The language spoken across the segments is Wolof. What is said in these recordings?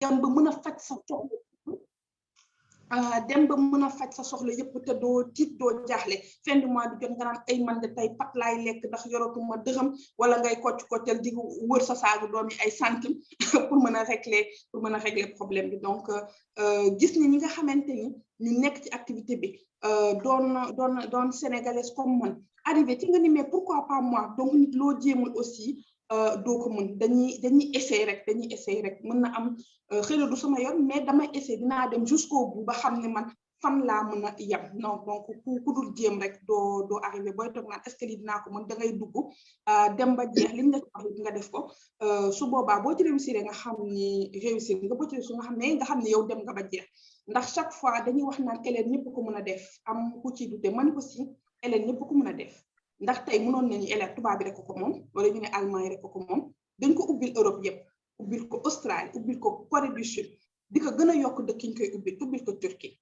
dem ba mën a faj sa soxla dem ba mën a faj sa soxla yëpp te doo tiit doo jaaxle fin du mois bi jot nga naan ay man de tey pat laay lekk ndax yoratuma dërëm wala ngay kocc-koccal di wër sa saagu doom yi ay centime pour mën a régler problème bi donc gis ni ñi nga xamante ni ñu nekk ci activité bi doon sénégalaise comme man arrivé ci nga ni mais pourquoi pas moi donc nit loo jéemul aussi doo ko mën dañuy essayer rek mën na am xëy na du sama yoon mais damay essayer dinaa dem jusqu'au bout ba xam ne man fan laa mën a yem non donc ku dul jéem rek doo arrivé booy toog naan est-ce que lii dinaa ko mën da ngay dugg dem ba jeex liñ la wax nga def ko su boobaa boo ci réussir nga xam ni réussir nga boo ci réussir nga xam ne yow dem nga ba jeex ndax chaque fois dañuy wax naan élève ñëpp ko mën a def am ku ci dute man aussi élève ñëpp ko mën a def ndax tey mënoon nañu élève tubaab bi rek ko moom wala ñu ne allemand yi rek ko moom dañ ko ubbil Europe yëpp ubbil ko Australie ubbil ko Corée du Sud di ko gën a yokk dëkk ñu koy ubbil ko Turquie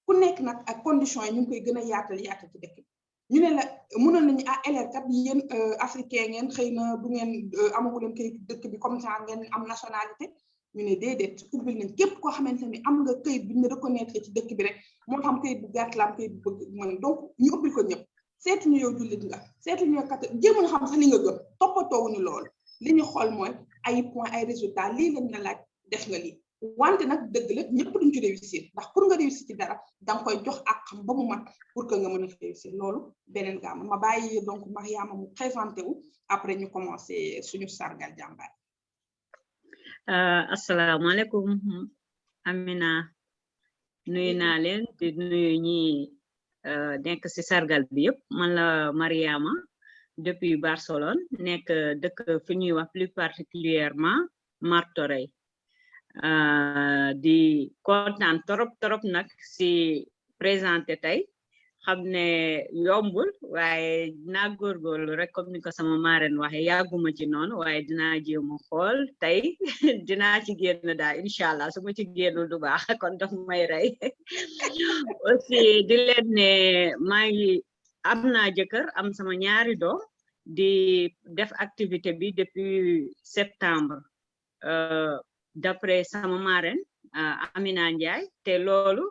ku nekk nag ak conditions yi ñu ngi koy gën a yaatal ci dëkk ñu ne la mënoon nañu élève kat yéen africain ngeen xëy na du ngeen amagu leen kayit dëkk bi comme ça ngeen am nationalité ñu ne déedéet ubbil nañ képp koo xamante ni am nga kayit bi ñu reconnaître ci dëkk bi rek moo xam kayit bu gàtt la am kayit bu bëgg mën donc ñu ubbil ko ñëpp seetu ñu yow jullit nga seetu ñu yow kat jéemuñu xam sax li nga gëm toppatoowuñu loolu li ñu xool mooy ay point ay résultat lii lañ la laaj def nga lii wante nag dëgg la ñëpp duñ ci réussir ndax pour nga réussir ci dara danga koy jox ak xam ba mu mat pour que nga mën a réussir loolu beneen gaam ma bàyyi donc Mariama mu présenté wu après ñu commencé suñu sargal jàmbaar. Asalaamaaleykum Amina nuyu naa leen di nuyu ñi nekk ci sargal bi yëpp man la Mariama depuis Barcelone nekk dëkk fi ñuy wax plus particulièrement Martorell di kontaan torop nag ci présenté tey xam ne yombul waaye dinaa góorgóorlu rek comme ni ko sama marraine waxe yàgguma ci noonu waaye dinaa jéem a xool tey dinaa ci génn daal incha allah su ma ci génnul du baax kon daf may rey aussi di leen ne maa ngi am naa jëkkër am sama ñaari doom di def activité bi depuis septembre d'après sama marraine Amina Ndiaye te loolu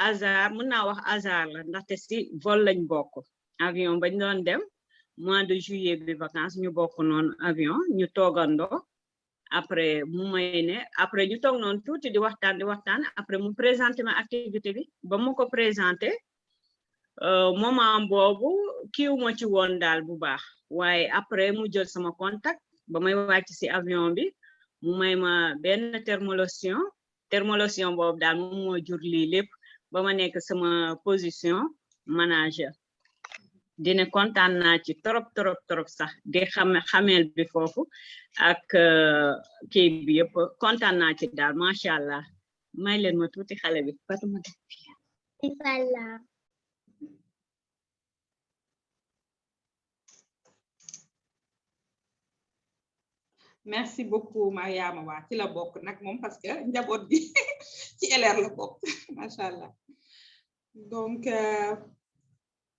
hasard mën naa wax hasard la ndaxte ci vol lañ bokk avion bañ doon dem mois de juillet bi vacances ñu bokk noonu avion ñu toogandoo après mu may ne après ñu toog noonu tuuti di waxtaan après mu présenté ma activité bi ba mu ko présenté moment boobu kiiwuma ci woon daal bu baax waaye après mu jël sama contact ba may wàcc ci avion bi mu may ma benn thermolotion boobu daal moom moo jur lii lépp ba ma nekk sama position manager dina kontaan naa ci trop sax di xameel bi foofu ak kii bi yëpp kontaan naa ci daal macha allah may leen ma tuuti xale bi Fatuma merci beaucoup Mariama waa ci la bokk nag moom parce que njaboot bi ci LR la bokk macha allah donc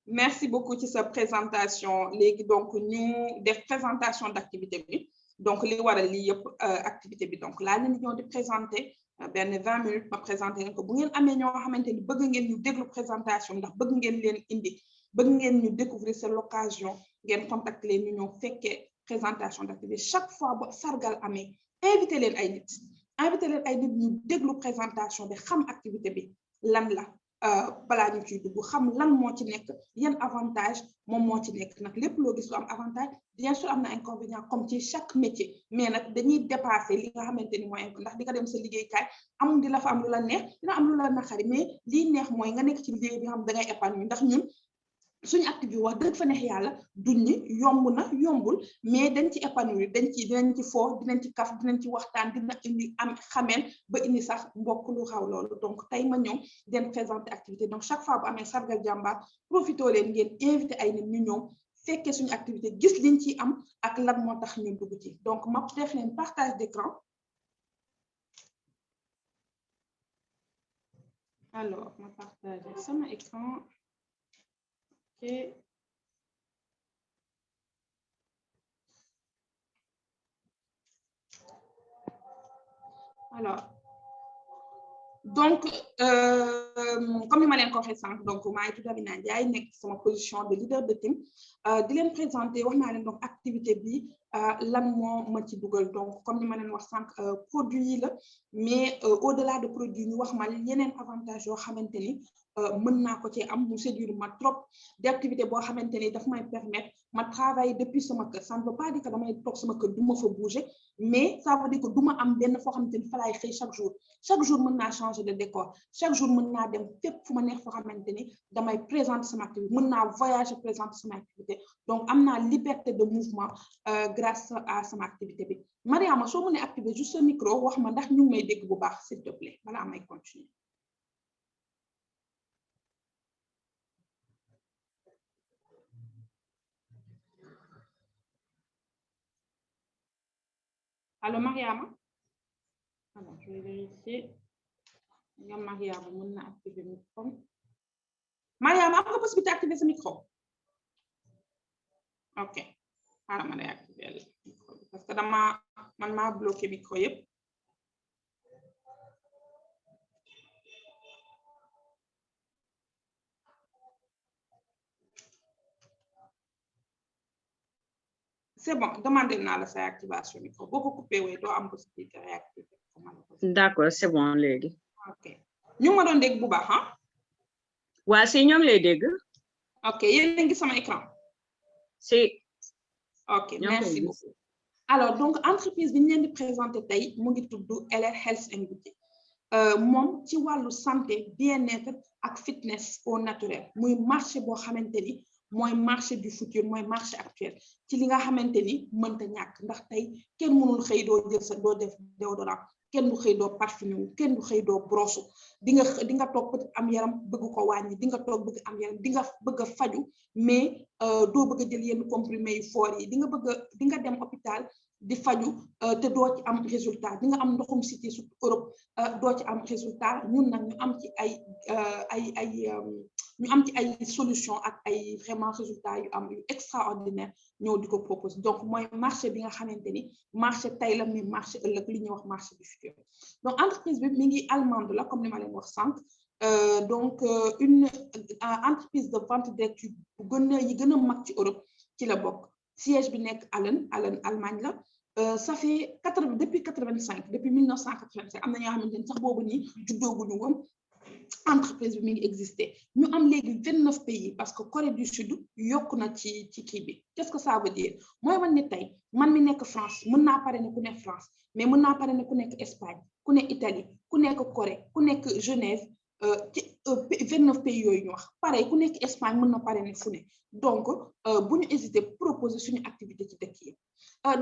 merci beaucoup ci sa présentation léegi donc ñu def présentation d'activité bi donc li waral lii yëpp activité bi donc laa leen ñoo di présenter benn 20 minutes ma présenter leen ko bu ngeen amee ñoo xamante ni bëgg ngeen ñu déglu présentation ndax bëgg ngeen leen indi bëgg ngeen ñu découvrir c'est l'occasion ngeen contacter leen ñu ñëw fekkee présentation d'activité chaque fois ba sargal amee invité leen ay nit ñu déglu présentation bi xam activité bi lan la balaa ñu ciy dugg xam lan moo ci nekk yan avantage moom moo ci nekk nag lépp loo gis lu am avantage bien sûr am na inconvénient comme ci chaque métier mais nag dañuy dépasser li nga xamante ni mooy ndax di nga dem sa liggéeykaay amul di la fa am lu la neex dina am lu la naqari mais lii neex mooy nga nekk ci liggéey bi nga xam da ngay épanouir ndax ñun suñu activité wax dëgg fa neex yàlla duñ ni yomb na yombul mais dañ ci épanouir dinañ ci foo dinañ ci kaf dinañ ci waxtaan dina indi am xameel ba indi sax mbokk lu xaw loolu donc tey ma ñëw den présenter activité donc chaque fois bu amee sargal jàmbaar profitoo leen ngeen invité ay nit ñu ñëw fekkee suñu activité gis liñ ci am ak lan moo tax ñu dugg ci donc ma def leen partage d'écran alors ma partage sama écran. Okay. Alors donc comme ni ma leen ko waxee sànq donc maa ngi tudd Amina Ndiaye nekk sama position de leader de team di leen présenter wax naa leen donc activité bi lan moo ma ci dugal donc comme ni ma leen wax sànq produit yi la mais au delà de produit ñu wax ma yeneen avantage yoo xamante ni mën naa ko ci am mu séduire ma trop d'activité boo xamante ni daf may permettre ma travailler depuis sama kër ça ne veut pas dire que damay toog sama kër du ma fa bouger mais ça veut dire que du ma am benn foo xamante ni fa laay xëy chaque jour mën naa changer de décor chaque jour mën naa dem fépp fu ma neex foo xamante ni damay présenter sama activité mën naa voyager présenter sama activité donc am naa liberté de mouvement grâce à sama activité bi Mariama soo mënee activer juste ce micro wax ma ndax ñu ngi may dégg bu baax s'il te plaît balaa may continuer. Allô Mariama. Alors je vais vérifier. Mariama mën na activer micro. Mariama am nga possibilité activer ce micro. Ok. Alors ma activer le micro parce que man maa bloqué micro yëpp. C'est bon, demandez naa la sa activation micro boo ko coupé wee doo am possibilité réactiver. D'accord, c'est bon léegi. Ok ñu ma doon dégg bu baax ah. waa si ñoom lay dégg. Ok yéen a ngi sama écran. si. Ok merci beaucoup. Alors donc entreprise bi ñu leen di présenter tey mu ngi tudd LR Health and Beauty moom ci wàllu santé bien-être ak fitness au naturel muy marché boo xamante ni mooy marché du futur mooy marché actuel ci li nga xamante ni mënta ñàkk ndax tey kenn mënul xëy doo jël sa doo def déodorant kenn du xëy doo parfumé wu kenn du xëy doo brosse di nga toog peut am yaram bëgg ko wàññi di nga toog bëgg am yaram di nga bëgg a faju mais doo bëgg a jël yenn comprimé yu fort yi di nga dem hôpital di faju te doo ci am résultat di nga am ndoxum cité surtout Europe doo ci am résultat ñun nag ñu am ci ay solution ak ay vraiment résultats yu am yu extraordinaire ñëw di ko proposer donc mooy marché bi nga xamante ni marché tey la mais marché ëllëg li ñuy wax marché du futur donc entreprise bi mi ngi allemande la comme ni ma leen wax sànq donc une entreprise de vente directe yi gën a mag ci Europe ci la bokk siège bi nekk Allen Allemagne la ça fait depuis 85 depuis 1985 am na ñoo xamante ni sax boobu nii juddooguñu woon entreprise bi mi ngi existé ñu am léegi 29 pays parce que Corée du Sud yokk na ci kii bi qu'est-ce que ça veut dire mooy wan ni tey man mi nekk France mën naa pare ne ku nekk France mais mën naa pare ne ku nekk Espagne ku nekk Italie ku nekk Corée ku nekk Genève ci 29 pays yooyu ñu wax pareil ku nekk Espagne mën na pare ne fu ne donc bu ñu hésité proposer suñu activité ci dëkk yi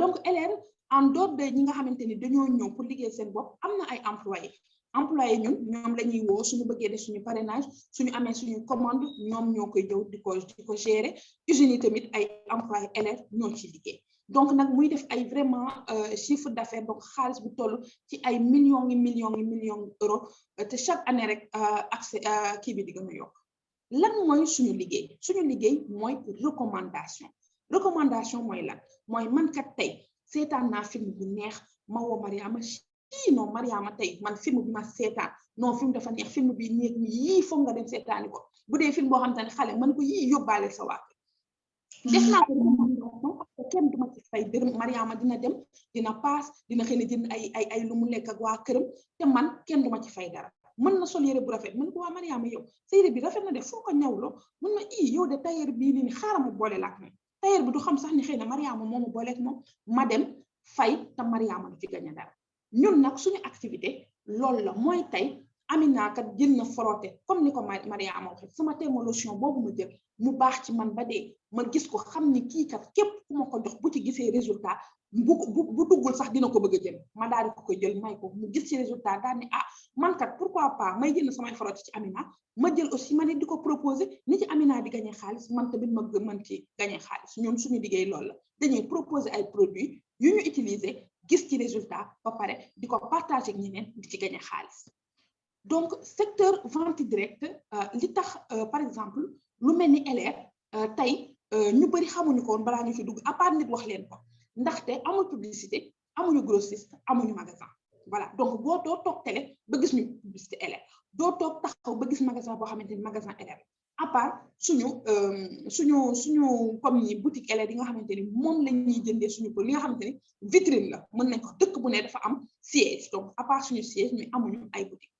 donc LR en dehors de ñi nga xamante ni dañoo ñëw pour liggéey seen bopp am na ay employés ñoom la ñuy woo suñu bëggee def suñu parrainage suñu amee suñu commande ñoom ñoo koy jëw di ko gérer usines yi tamit ay employés LR ñoo ci liggéey donc nag muy def ay vraiment chiffre d'affaires donc xaalis bu toll ci ay millions d'euros te chaque année rek accès kii bi di gën a yokk lan mooy suñu liggéey mooy recommandation mooy lan mooy man kat tey seetaan naa film bu neex ma woo Mariama non Mariama tey man film bi ma seetaan non film dafa neex film bi neex mi yii foog nga dem seetaani ko bu dee film boo xam te ne xale man ko yii yóbbaale sa waa def naa ko parce que kenn duma ci fay dërëm Mariama dina dem dina paas dina xëy na jënd ay lu mu lekk ak waa këram te man kenn duma ci fay dara mën na sol yére bu rafet mën ko waa Mariama yow sa yére bi rafet na def foo ko ñawloo mën ma yow de tailleur bii nii xaaral ma boole la ak moom tailleur bi du xam sax ni xëy na Mariama moomu booleeg moom ma dem fay te Mariama du ci gañe dara ñun nag suñu activité loolu la mooy tey Amina kat jël na frotté comme ni ko Mariama waxee sama thermolotion boobu ma jël mu baax ci man ba dee ma gis ko xam ni kii kat képp ku ma ko jox bu ci gisee résultat bu duggul sax dina ko bëgg a jël ma daal di ko koy jël may ko mu gis ci résultat daal ni man kat pourquoi pas may jël samay frotté ci Amina ma jël aussi ma ne di ko proposer ni ci Amina di gagné xaalis man tamit ma mën ci gagné xaalis ñun suñu liggéey loolu la dañuy proposer ay produits yu ñu utiliser gis ci résultat ba pare di ko partager ak ñeneen di ci gagné xaalis donc secteur vente directe li tax par exemple lu mel ni LR tey ñu bëri xamuñu ko woon balaa ñu fi dugg à part nit wax leen ko ndaxte amul publicité amuñu grossiste amuñu magasin voilà donc boo doo toog télé ba gis ñu publicité LR doo toog taxaw ba gis magasin boo xamante ni magasin LR à part suñu comme ni boutique LR yi nga xamante ni moom la ñuy jëndee suñu ko li nga xamante ni vitrine la mën nañ ko dëkk bu ne dafa am siège donc à part suñu siège mais amuñu ay boutique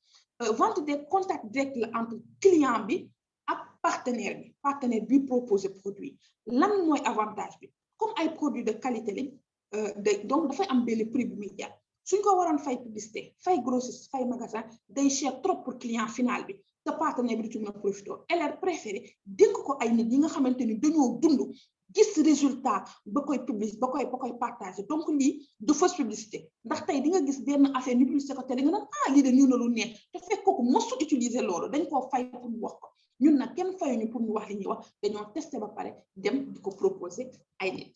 vente des contacts direct la entre client bi ak partenaire bi proposer produit lan mooy avantage bi comme ay produits de qualité lañ donc dafay am benn prix bu muy jar suñ ko waroon fay publicité fay grossiste fay magasin day cher trop pour client final bi te partenaire bi du ci mën a profité LR préféré dénk ko ay nit yi nga xamante ni dañoo dund gis résultat ba koy publicité ba koy partagé donc lii du fausse publicité ndax tey di nga gis benn affaire ñu publicité ko te nga naan lii de ñu na lu neex te fekk kooku mosu utiliser loolu dañ koo fay pour mu wax ko ñun nag kenn fayuñu pour ñu wax li ñuy wax dañoo testé ba pare dem di ko proposer ay nit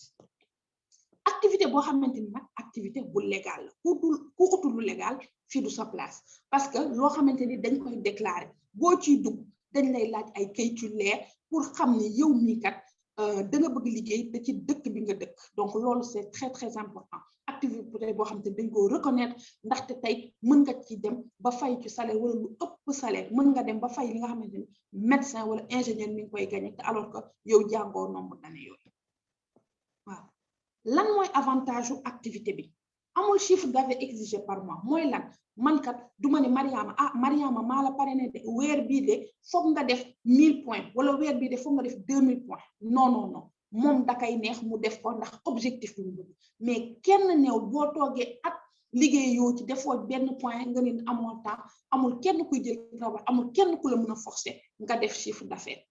activité boo xamante ni nag activité bu légal la ku utul lu légal fii du sa place parce que loo xamante ni dañ koy déclarer boo ciy dugg dañ lay laaj ay kayit yu leer pour xam ni yow mii kat da nga bëgg liggéey te ci dëkk bi nga dëkk donc loolu c'est très très important activité boo xamante ni dañ ko reconnaître ndaxte tey mën nga ci dem ba fay ci salaire wala lu ëpp salaire mën nga dem ba fay li nga xamante ni médecin wala ingénieur mi ngi koy gagné te alors que yow jàngoo nombre d'années yooyu waaw lan mooy avantage u activité bi amul chiffre d'affaires exigé par mois mooy lan man kat du ma ne Mariama maa la parrainé de weer bii de foog nga def 1000 points wala weer bii de foog nga def 2000 points non moom da kay neex mu def ko ndax objectif bi mu bëgg mais kenn neew boo toogee at liggéey yoo ci defoo benn point nga ne amoo temps amul kenn kuy jël travail amul kenn ku la mën a forcer nga def chiffre d'affaires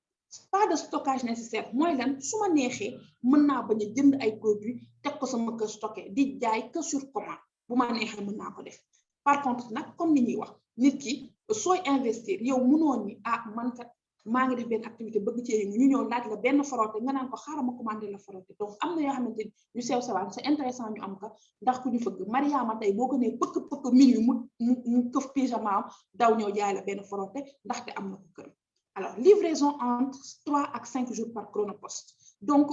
pas de stockage nécessaire mooy lan su ma neexee mën naa bañ a jënd ay produits teg ko sama kër stocké di jaay que sur commande bu ma neexee mën naa ko def par contre nag comme ni ñuy wax nit ki sooy investir yow mënoon ni man kat maa ngi def benn activité bëgg cee yëngu ñu ñëw laaj la benn frotté nga naan ko xaaral ma commandé la frotté donc am na yoo xamante ni yu sew sewaan c'est intéressant ñu am ka ndax ku ñu fëgg Mariama tey boo ko nee pëkk minuit mu këf pyjama am daw ñëw jaay la benn frotté ndaxte am na ko kër alors livraison entre 3 ak 5 jours par chronopost donc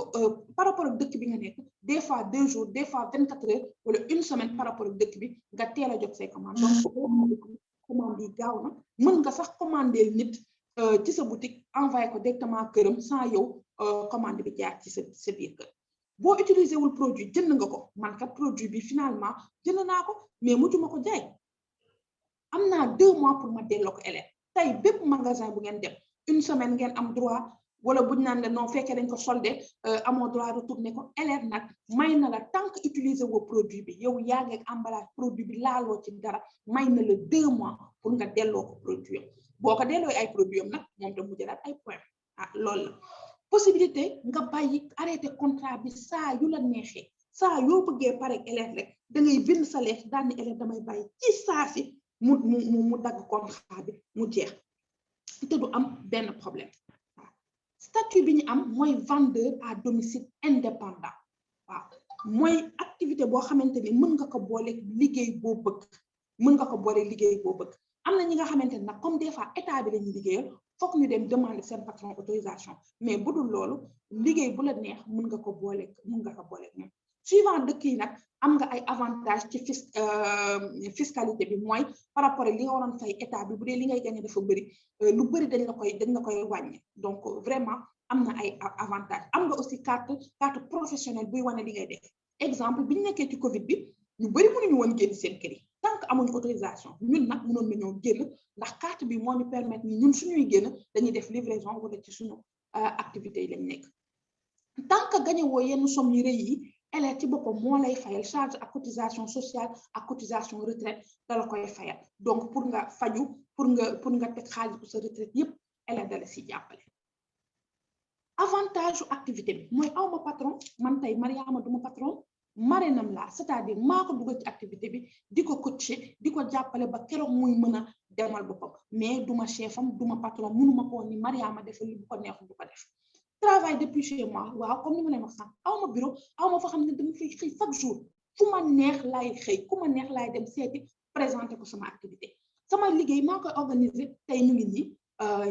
par rapport ak dëkk bi nga nekk des fois 2 jours des fois 24 heures wala une semaine par rapport ak dëkk bi nga teel a jot say commande donc commande yi gaaw na mën nga sax commander nit ci sa boutique envoyé ko directement këram sans yow commande bi jaar ci sa biir kër boo utiliser wul produit jënd nga ko man kat produit bi finalement jënd naa ko mais mujjuma ko jaay am naa 2 mois pour ma delloo ko LR tey bépp magasin bu ngeen dem une semaine ngeen am droit wala buñ naan la non fekkee dañ ko soldé amoo droit retourner ko LR nag may na la tant que utiliser woo produit bi yow yaa ngi ak emballage produit bi laaloo ci dara may na la 2 mois pour nga delloo ko produit am boo ko delloo ay produit am nag moom tam mu jëlaat ay points loolu la possibilité nga bàyyi arrêté contrat bi saa yu la neexee saa yoo bëggee pare LR rek da ngay bind sa lettre daal ni LR damay bàyyi ci saa si mu dagg contrat bi mu jeex te du am benn problème statut bi ñu am mooy vendeur à domicile indépendant waaw mooy activité boo xamante ni mën nga ko boole liggéey boo bëgg am na ñi nga xamante ni nag comme des fois état bi la ñuy liggéeyal foog ñu dem demander seen patron autorisation mais bu dul loolu liggéey bu la neex mën nga ko boole ñoom suivant dëkk yi nag am nga ay avantage ci fiscalité bi mooy par rapport ak li nga waroon fay état bi bu dee li ngay gagné dafa bëri lu bëri dañ la koy wàññi donc vraiment am na ay avantage am nga aussi carte professionnelle buy wane li ngay def exemple bi ñu nekkee ci Covid bi ñu bëri mënuñu woon génn seen kër yi tant que amuñu autorisation ñun nag mënoon nañoo génn ndax carte bi moo ñu permettre ni ñun suñuy génn dañuy def livraison wala ci suñu activités yi lañ nekk tant que gagné woo yenn somme yu rëy yi LR ci boppam moo lay fayal charge ak cotisation sociale ak cotisation retraite da la koy fayal donc pour nga faju pour nga teg xaalis bu sa retraite yépp LR da la si jàppale avantage activité bi mooy awma patron man tey Mariama duma patron marenam la c'est-à-dire maa ko dugal ci activité bi di ko coacher di ko jàppale ba keroog muy mën a demal boppam mais duma chef am duma patron mënuma ko ni Mariama defal li bu ko neexul du ko def travail depuis chez moi waaw comme ni ma leen wax sax awma bureau awma foo xam ne dama fiy xëy chaque jour fu ma neex laay xëy ku ma neex laay dem seeti présenter ko sama activité sama liggéey maa koy organiser tey ñu ngi nii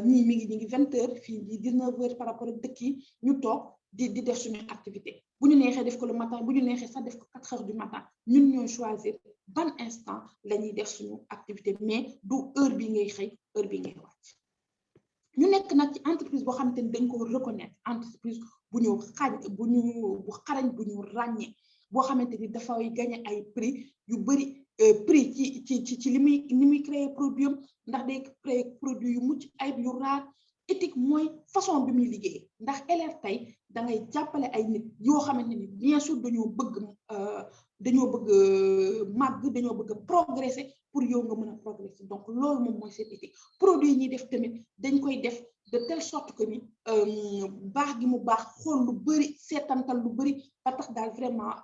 ñii mi ngi 20 heures fii 19 heures par rapport ak dëkk yi ñu toog di def suñu activité bu ñu neexee def ko le matin bu ñu neexee sax def ko 4 heures du matin ñun ñooy choisir ban instant la ñuy def suñu activité mais du heure bi ngay xëy heure bi ngay wàcc ñu nekk nag ci entreprise boo xamante ni dañ ko reconnaître entreprise bu ñu xarañ bu ñu ràññee boo xamante ni dafay gagné ay prix yu bëri prix ci li muy créer produit am ndax day créer produit yu mucc ayib yu raar éthique mooy façon bi muy liggéey ndax élève tey da ngay jàppale ay nit yoo xamante ni bien sûr dañoo bëgg màgg dañoo bëgg progresser pour yow nga mën a progresser donc loolu moom mooy seen éthique produit yi ñuy def tamit dañ koy def de telle sorte que ni baax gi mu baax xool lu bëri seetantal lu bëri ba tax daal vraiment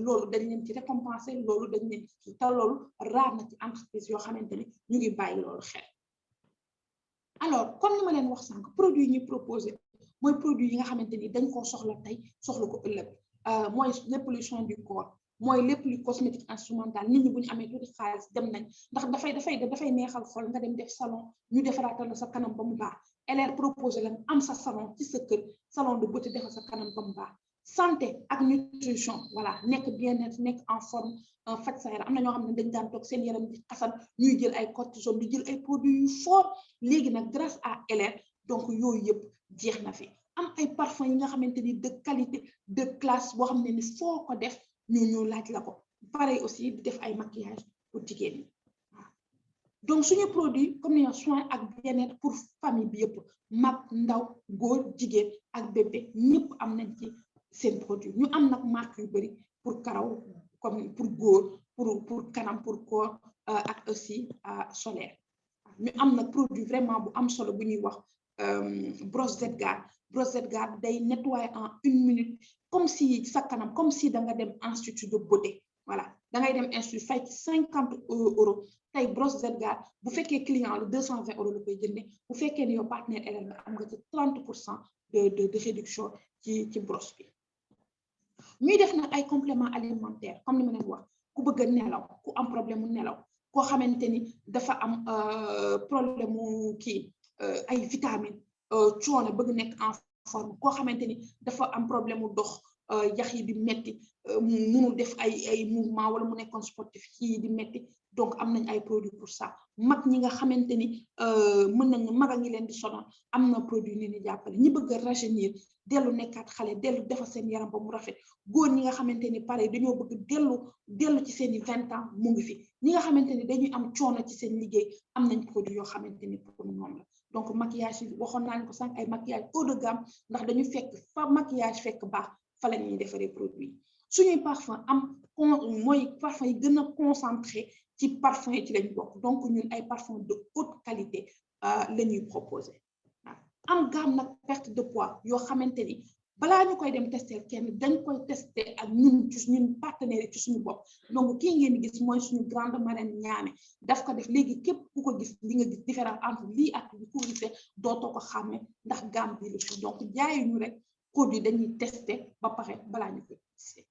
loolu dañ leen ci récompenser loolu dañ leen ci te loolu raar na ci entreprise yoo xamante ni ñu ngi bàyyi loolu xel alors comme ni ma leen wax sànq produit yi ñuy proposé mooy produit yi nga xamante ni dañ koo soxla tey soxla ko ëllëg mooy lépp luy soin du corps mooy lépp luy cosmétique instrumental nit ñi bu ñu amee tuuti xaalis dem nañ ndax dafay neexal xol nga dem def salon ñu defaraatal la sa kanam ba mu baax LR proposé la am sa salon ci sa kër salon de beauté defal sa kanam ba mu baax santé ak nutrition voilà nekk bien-être nekk en forme faj sa yaram am na ñoo xam ne dañ daan toog seen yaram di xasan ñuy jël ay cortisone di jël ay produits yu fort léegi nag grâce à LR donc yooyu yëpp jeex na fi am ay parfum yi nga xamante ni de qualité de classe boo xam ne ni foo ko def ñu laaj la ko pareil aussi di def ay maquillage pour jigéen ñi waaw donc suñu produit comme ni soin ak bien-être pour famille bi yëpp mag ndaw góor jigéen ak bébé ñëpp am nañ ci seen produit ñu am nag marque yu bëri pour karaw comme pour góor pour kanam pour corps ak aussi solaire ñu am nag produit vraiment bu am solo bu ñuy wax brosse Z-Guard day nettoyer en 1 minute comme si sa kanam comme si da nga dem institut de beauté voilà da ngay dem institut fay ci 50 euros tey brosse Z-Guard bu fekkee client lu 220 euros la koy jënde bu fekkee ne yow partenaire élève nga am nga ci 30% de réduction ci brosse bi ñuy def nag ay compléments alimentaires comme ni ma leen wax ku bëgg a nelaw ku am problème mu nelaw koo xamante ni dafa am problème mu kii ay vitamines coono bëgg nekk en forme koo xamante ni dafa am problème mu dox yax yi di metti munul def ay mouvement wala mu nekkoon sportif yi di metti donc am nañ ay produits pour ça mag ñi nga xamante ni mën nañ mag a ngi leen di sonal am na produit ni ni jàppale ñi bëgg a rajeunir dellu nekkaat xale dellu defar seen yaram ba mu rafet góor ñi nga xamante ni pare dañoo bëgg dellu ci seen i 20 ans mu ngi fi ñi nga xamante ni dañuy am coono ci seen liggéey am nañ produit yoo xamante ni pour ñoom la donc maquillage yi waxoon naa ko sànq ay maquillage haut de gamme ndax dañu fekk fa maquillage fekk baax fa la ñuy defaree produit suñuy parfum am mooy parfum yi gën a concentré ci parfum yi ci lañ bokk donc ñun ay parfum de haute qualité la ñuy proposé am gamme nag perte de poids yoo xamante ni balaa ñu koy dem tester kenn dañ koy tester ak ñun partenaire ci suñu bopp donc kii ngeen di gis mooy suñu grande marraine ñaame daf ko def léegi képp ku ko gis li nga gis différence entre lii ak li ko gisee dootoo ko xàmme ndax gamme bi la fi donc jaayu ñu rek produit dañuy tester ba pare balaa ñu koy tester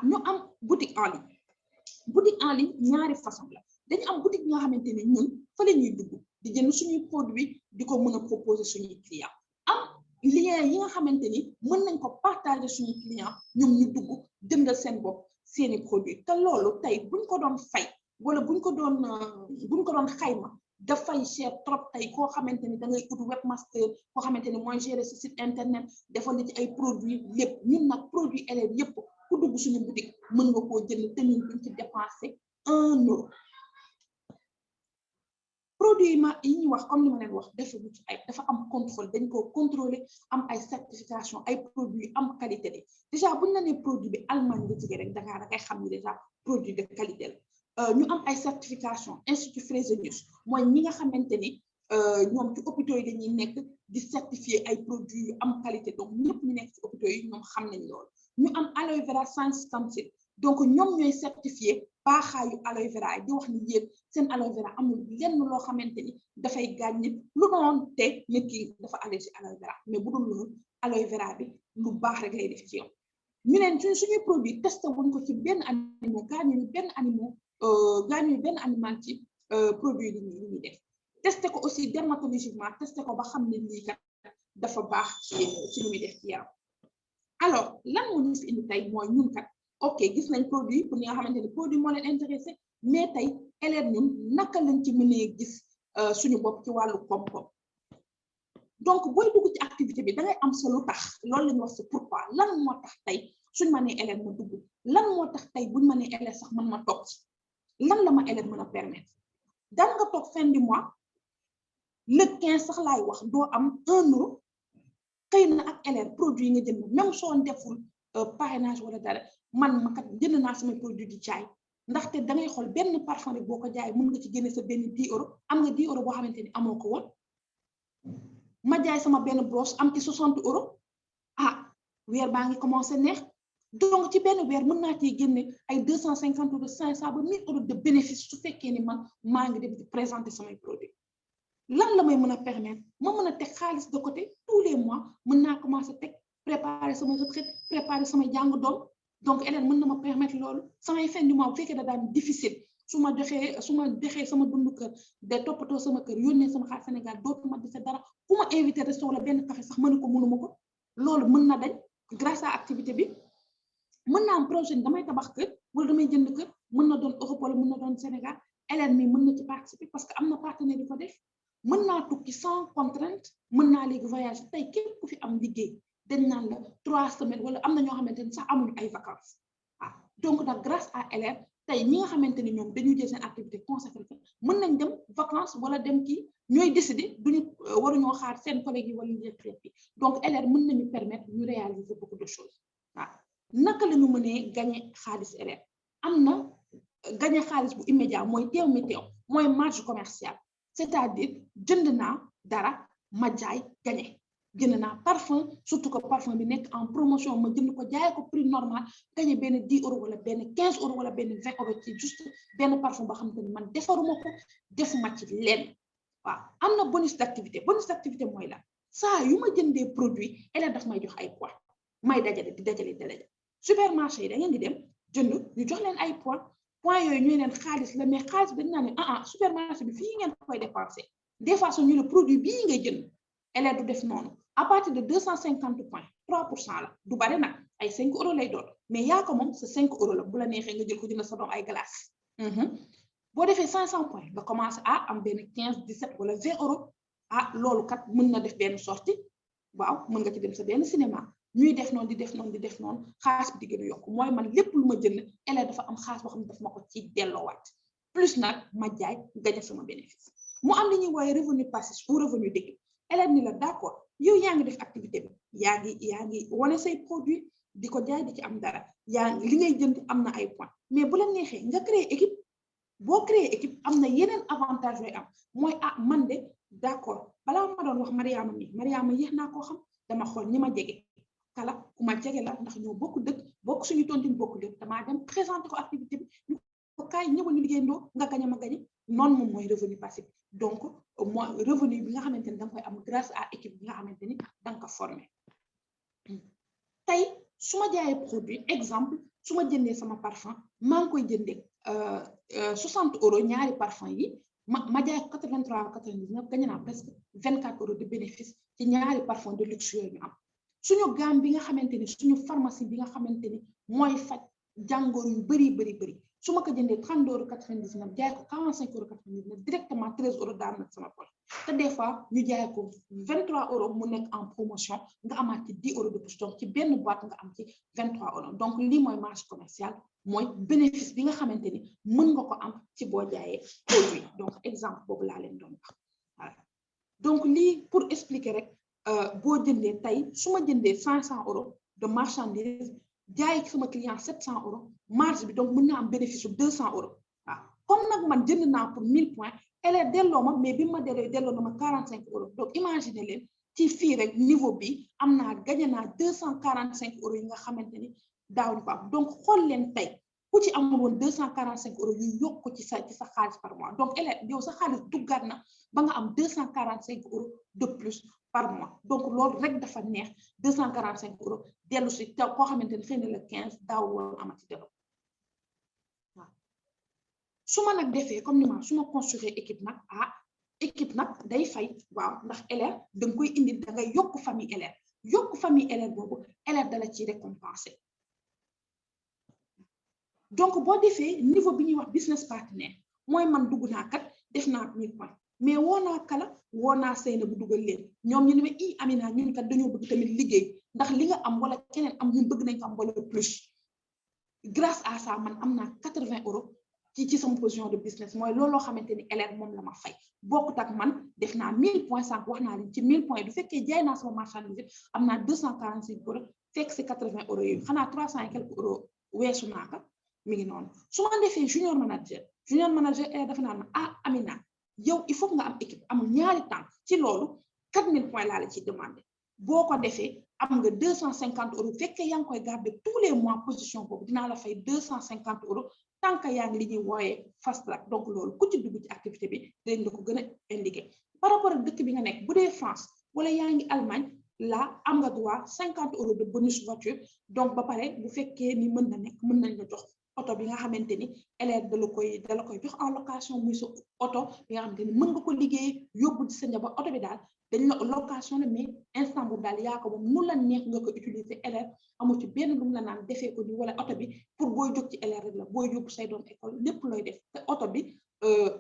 ñu am boutique en ligne ñaari façon la dañu am boutique yi nga xamante ni ñun fa la ñuy dugg di jënd suñuy produit di ko mën a proposer suñuy client am lien yi nga xamante ni mën nañ ko partager suñu client ñoom ñu dugg jëndal seen bopp seeni produit te loolu tey buñ ko doon fay wala buñ ko doon xayma dafay cher trop tey koo xamante ni da ngay ut webmaster koo xamante ni mooy gérer sa site internet defal ci ay produits lépp ñun nag produit élèves yépp ku dugg suñu boutique mën nga koo jënd te ñun duñ ci dépenser 1 euro produit yi ñuy wax comme ni ma leen wax dafa am contrôle dañ ko contrôler am ay certification ay produits am qualité de déjà buñ la nee produit bi Allemagne nga jógee rek Dakar da ngay xam ni déjà produit de qualité la ñu am ay certification Institut Fresenius mooy ñi nga xamante ni ñoom ci hôpitaux yi dañuy nekk di certifier ay produits yu am qualité donc ñëpp ñu nekk ci hôpitaux yi ñoom xam nañ loolu ñu am aloe vera sans stampsile donc ñoom ñooy certifié baaxaayu aloe vera di wax ni yéen seen aloe vera amul lenn loo xamante ni dafay gaañ nit lu doon te nit ki dafa allergie aloe vera mais bu dul loolu aloe vera bi lu baax rek lay def ci yow ñu leen suñuy produit testé wuñ ko ci benn animal gaañuñu benn animal ci produit li ñuy def testé ko aussi dermatologiquement testé ko ba xam ne lii kat dafa baax ci li muy def ci yaram alors lan moo ñu fi indi tey mooy ñun kat ok gis nañ produit pour ñi nga xamante ni produit moo leen intéressé mais tey élève ñun naka lañ ci mënee gis suñu bopp ci wàllu koom-koom donc booy dugg ci activité bi da ngay am solo tax loolu la ñu wax c'est pourquoi lan moo tax tey suñ ma nee élève ma dugg lan moo tax tey buñ ma nee élève sax man ma toog ci lan la ma élève mën a permettre daan nga toog fin du mois le 15 sax laay wax doo am 1 euro xëy na ak élève produit nga jënd même soo deful parrainage wala dara man ma kat jënd naa samay produit di jaay ndaxte da ngay xool benn parfum rek boo ko jaay mën nga ci génne sa benn 10 euros am nga 10 euros boo xamante ni amoo ko woon ma jaay sama benn brosse am ci 60 euros ah weer baa ngi commencé neex donc ci benn weer mën naa ciy génne ay 250 euros 500 ba 1000 euros de bénéfice su fekkee ni man maa ngi dem di présenter samay produits lan la may mën a permettre ma mën a teg xaalis de côté tous les mois mën naa commencé teg préparer sama retraite préparer samay jàng doom donc élève mën na ma permettre loolu samay fin du mois bu fekkee da daan difficile su ma joxee sama dundu kër de toppatoo sama kër yónnee sama xaalis Sénégal dootuma dese dara ku ma invité restaurant wala benn café sax mënuma ko loolu mën na dañ grâce à activité bi mën naa am projet damay tabax kër wala damay jënd kër mën na doon Europe wala mën na doon Sénégal élève mi mën na ci participer parce que am na partenaire yu ko def mën naa tukki sans contrainte mën naa léegi voyage tey képp ku fi am liggéey dañ naan la 3 semaines wala am na ñoo xamante ni sax amuñu ay vacances ah donc nag grâce à élève tey ñi nga xamante ni ñoom dañuy jël seen activité consacrée mën nañ dem vacances wala dem kii ñooy décider duñu waruñoo xaar seen collègues yi wala ñu retraite bi donc élève mën nañu permettre ñu réaliser beaucoup de choses waaw naka la ñu mënee gagner xaalis élève am na gagner xaalis bu immédiat mooy teew mi teew mooy marge commerciale c'est-à-dire jënd naa dara ma jaay gagner jënd naa parfum surtout que parfum bi nekk en promotion ma jënd ko jaay ko prix normal gagné benn 10 euros wala benn 15 euros wala benn 20 euros ci juste benn parfum boo xamante ni man defaruma ko defuma ci lenn waaw am na bonus d'activité mooy la saa yu ma jëndee produit élève daf may jox ay points may dajale di dajale supermarché yi da ngeen di dem jënd ñu jox leen ay points yooyu ñuy leen xaalis la mais xaalis bi dañ naa ne supermarché bi fii ngeen koy dépenser des fois ñu le produit bii ngay jënd élève du def noonu à partir de 250 points 3% la du bari nag ay 5 euros lay doon mais yaa ko moom sa 5 euros la bu la neexee nga jël ko jënd sa doom ay glace boo defee 500 points nga commencé am benn 15 17 wala 20 euros loolu kat mën na def benn sortie waaw mën nga ci dem sa benn cinéma ñuy def noonu di def noonu xaalis bi di gën a yokk mooy man lépp lu ma jënd élève dafa am xaalis boo xam ne daf ma ko ci delloowaat plus nag ma jaay gañe sama bénéfice mu am li ñuy wooye revenu passif ou revenu d'équipe élève ni la d'accord yow yaa ngi def activité bi yaa ngi wane say produit di ko jaay di ci am dara li ngay jënd am na ay points mais bu la neexee nga créer équipe boo créer équipe am na yeneen avantage yooyu am mooy man de d'accord balaa ma doon wax Mariama yéex naa koo xam dama xool ñi ma jege kala ku ma jege la ndax ñoo bokk dëkk bokk suñu tontine bokk dëkk damaa dem présenter ko activité bi ñu ko kaay ñëwal ñu liggéeyandoo nga gañe ma gañe noonu moom mooy revenu passif donc mooy revenu bi nga xamante ni da nga koy am grâce à équipe bi nga xamante ni da nga ko formé tey su ma jaayee produit exemple su ma jëndee sama parfum maa ngi koy jëndee 60 euros ñaari parfum yi ma jaay 83 99 gañe naa presque 24 euros de bénéfice ci ñaari parfum de luxe yooyu ñu am suñu gamme bi nga xamante ni suñu pharmacie bi nga xamante ni mooy faj jàngoro yu bëri su ma ko jëndee 32 euros 99 jaay ko 45 euros 99 directement 13 euros daan na sama poche te des fois ñu jaay ko 23 euros mu nekk en promotion nga amaat ci 10 euros de plus donc ci benn boîte nga am ci 23 euros donc lii mooy marge commerciale mooy bénéfice bi nga xamante ni mën nga ko am ci boo jaayee produit donc exemple boobu laa leen doon wax voilà donc lii pour expliquer rek boo jëndee tey su ma jëndee 500 euros de marchandise jaay sama client 700 euros marge bi donc mën na am bénéfice su 200 euros waaw comme nag man jënd naa pour 1000 points elle delloo ma mais bi ma delloo na ma 45 euros donc imaginez leen ci fii rek niveau bi am naa gagné naa 245 euros yi nga xamante ni daawuñu ko am donc xool leen tey ku ci amul woon 245 euros yu yokk ci sa xaalis par mois donc elle yow sa xaalis duggaat na ba nga am 245 euros de plus par mois donc loolu rek dafa neex 245 euros dellu si taw koo xamante ni xëy na la 15 daaw woon amati delloo waaw su ma nag defee comme ni ma su ma construire équipe nag équipe nag day fay waaw ndax élève da nga koy indi da ngay yokk famille élève yokk famille élève boobu élève dala ci récompenser donc boo defee niveau bi ñuy wax business partenaire mooy man dugg naa kat def naa 1000 points mais woo naa kala woo naa Seyna bu dugal leen ñoom ñu ne ma i Amina ñun kat dañoo bëgg tamit liggéey ndax li nga am wala keneen am ñun bëgg nañ ko am wala plus grâce à ça man am naa 80 euros ci sama position de business mooy looloo xamante ni élève moom la ma fay bokkut ak man def naa 1000 points sànq wax naa leen ci 1000 points du fekkee jaay naa sama marchandise am naa 245 euros fekk si 80 euros yooyu xanaa 300 et quelques euros weesu naa ko mi ngi noonu su ma defee junior manager élève dafa naan ah Amina yow il faut nga am équipe amul ñaari temps ci loolu 4000 points laa la ciy demandé boo ko defee am nga 250 euros fekkee yaa ngi koy garder tous les mois position boobu dinaa la fay 250 euros tant que yaa ngi li ñuy wooyee fast track donc loolu ku ci dugg ci activité bi dañ la ko gën a indiqué par rapport ak dëkk bi nga nekk bu dee France wala yaa ngi Allemagne là am nga droit 50 euros de bonus voiture donc ba pare bu fekkee ni mën na nekk mën nañ la jox oto bi nga xamante ni élève da la koy jox en location muy sa oto bi nga xamante ni mën nga ko liggéey yóbbu ci sa njaboot oto bi daal dañ la location la mais instant boobu daal yaa ko moom nu la neex nga ko utiliser élève amu ci benn lu mu la naan defee ko ni wala oto bi pour booy jóg ci élève rek la booy yóbbu say doom école lépp looy def te oto bi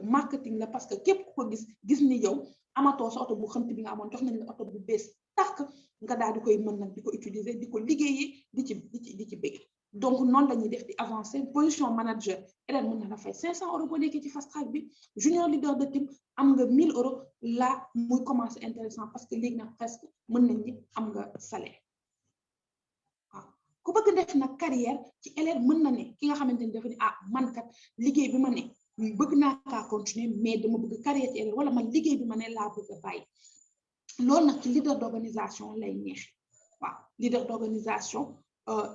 marketing la parce que képp ku ko gis ni yow amatoo sa oto bu xënt bi nga amoon jox nañ la oto bu bees tàkk nga daal di koy mën nag di ko utiliser di ko liggéeyee di ci bëgg donc noonu la ñuy def di avancer position manager élève mën na la fay 500 euros boo nekkee ci fast track bi junior leader de team am nga 1000 euros là muy commencer intéressant parce que léegi nag presque mën nañ ni am nga salaire waaw ku bëgg def nag carrière ci élève mën na ne ki nga xamante ni dafa ni ah man kat liggéey bi ma ne bëgg naa kaa continuer mais dama bëgg carrière ci élève wala man liggéey bi ma ne laa bëgg a bàyyi loolu nag ci leader d'organisation lay neexe waaw leader d'organisation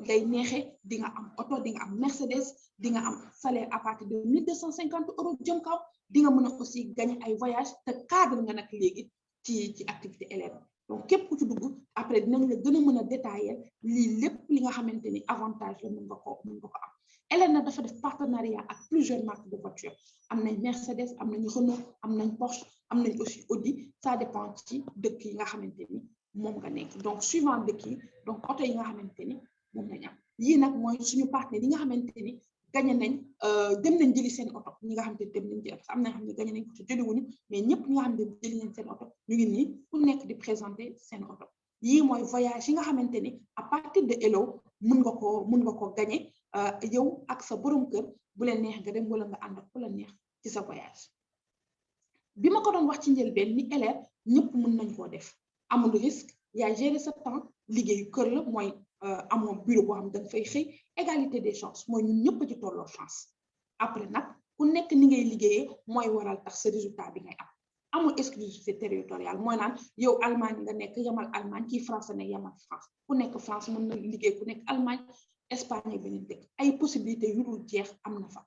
lay neexe di nga am oto di nga am Mercedes di nga am salaire à partir de 1250 euros jëm kaw di nga mën a aussi gagner ay voyage te cadre nga nag léegi ci activité élève donc képp ku ci dugg après dinañ la gën a mën a détailler lii lépp li nga xamante ni avantage la mën nga ko am élève nag dafa def partenariat ak plusieurs marques de voiture am nañ Mercedes am nañ Renault am nañ Porsche am nañ aussi Audi ça dépend ci dëkk yi nga xamante ni moom nga nekk donc suivant dëkk yi donc oto yi nga xamante ni moom lañ am yii nag mooy suñu partenaire yi nga xamante ni gagné nañ dem nañ jëli seen oto ñi nga xamante ni dem nañ jëli parce que am na xam ne gagné nañ ko ci jëliwuñu mais ñëpp ñi nga xamante ni jëli nañ seen oto ñu ngi nii ku nekk di présenter seen oto yii mooy voyage yi nga xamante ni à partir de Hello mën nga ko gagné yow ak sa borom kër bu leen neex nga dem wala nga ànd ak ku la neex ci sa voyage bi ma ko doon wax ci njëlbeen ni élève ñëpp mën nañ koo def amul risque yaa gérer sa temps liggéeyu kër la mooy amoo bureau boo xam ne danga fay xëy égalité des chances mooy ñun ñëpp ci tolloo chance après nag ku nekk ni ngay liggéeyee mooy waral tax sa résultat bi ngay am amul exclusivité territoriale mooy naan yow Allemagne nga nekk yamal Allemagne kii France ne yamal France ku nekk France mën na liggéey ku nekk Allemagne Espagne beneen dëkk ay possibilités yu dul jeex am na fa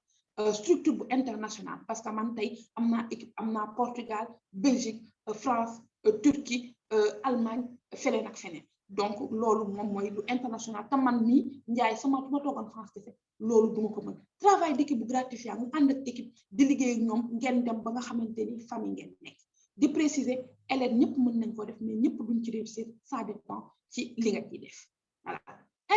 structure bu internationale parce que man tey am naa équipe am naa Portugal Belgique France Turquie Allemagne feneen ak feneen donc loolu moom mooy lu international te man mii Njaay sama ma toogoon France kese loolu duma ko mën travail d'équipe bu gratifiant mu ànd ak équipe di liggéey ak ñoom ngeen dem ba nga xamante ni famille ngeen nekk di préciser élèves ñëpp mën nañ ko def mais ñëpp duñ ci réussir ça dépend ci li nga ciy def voilà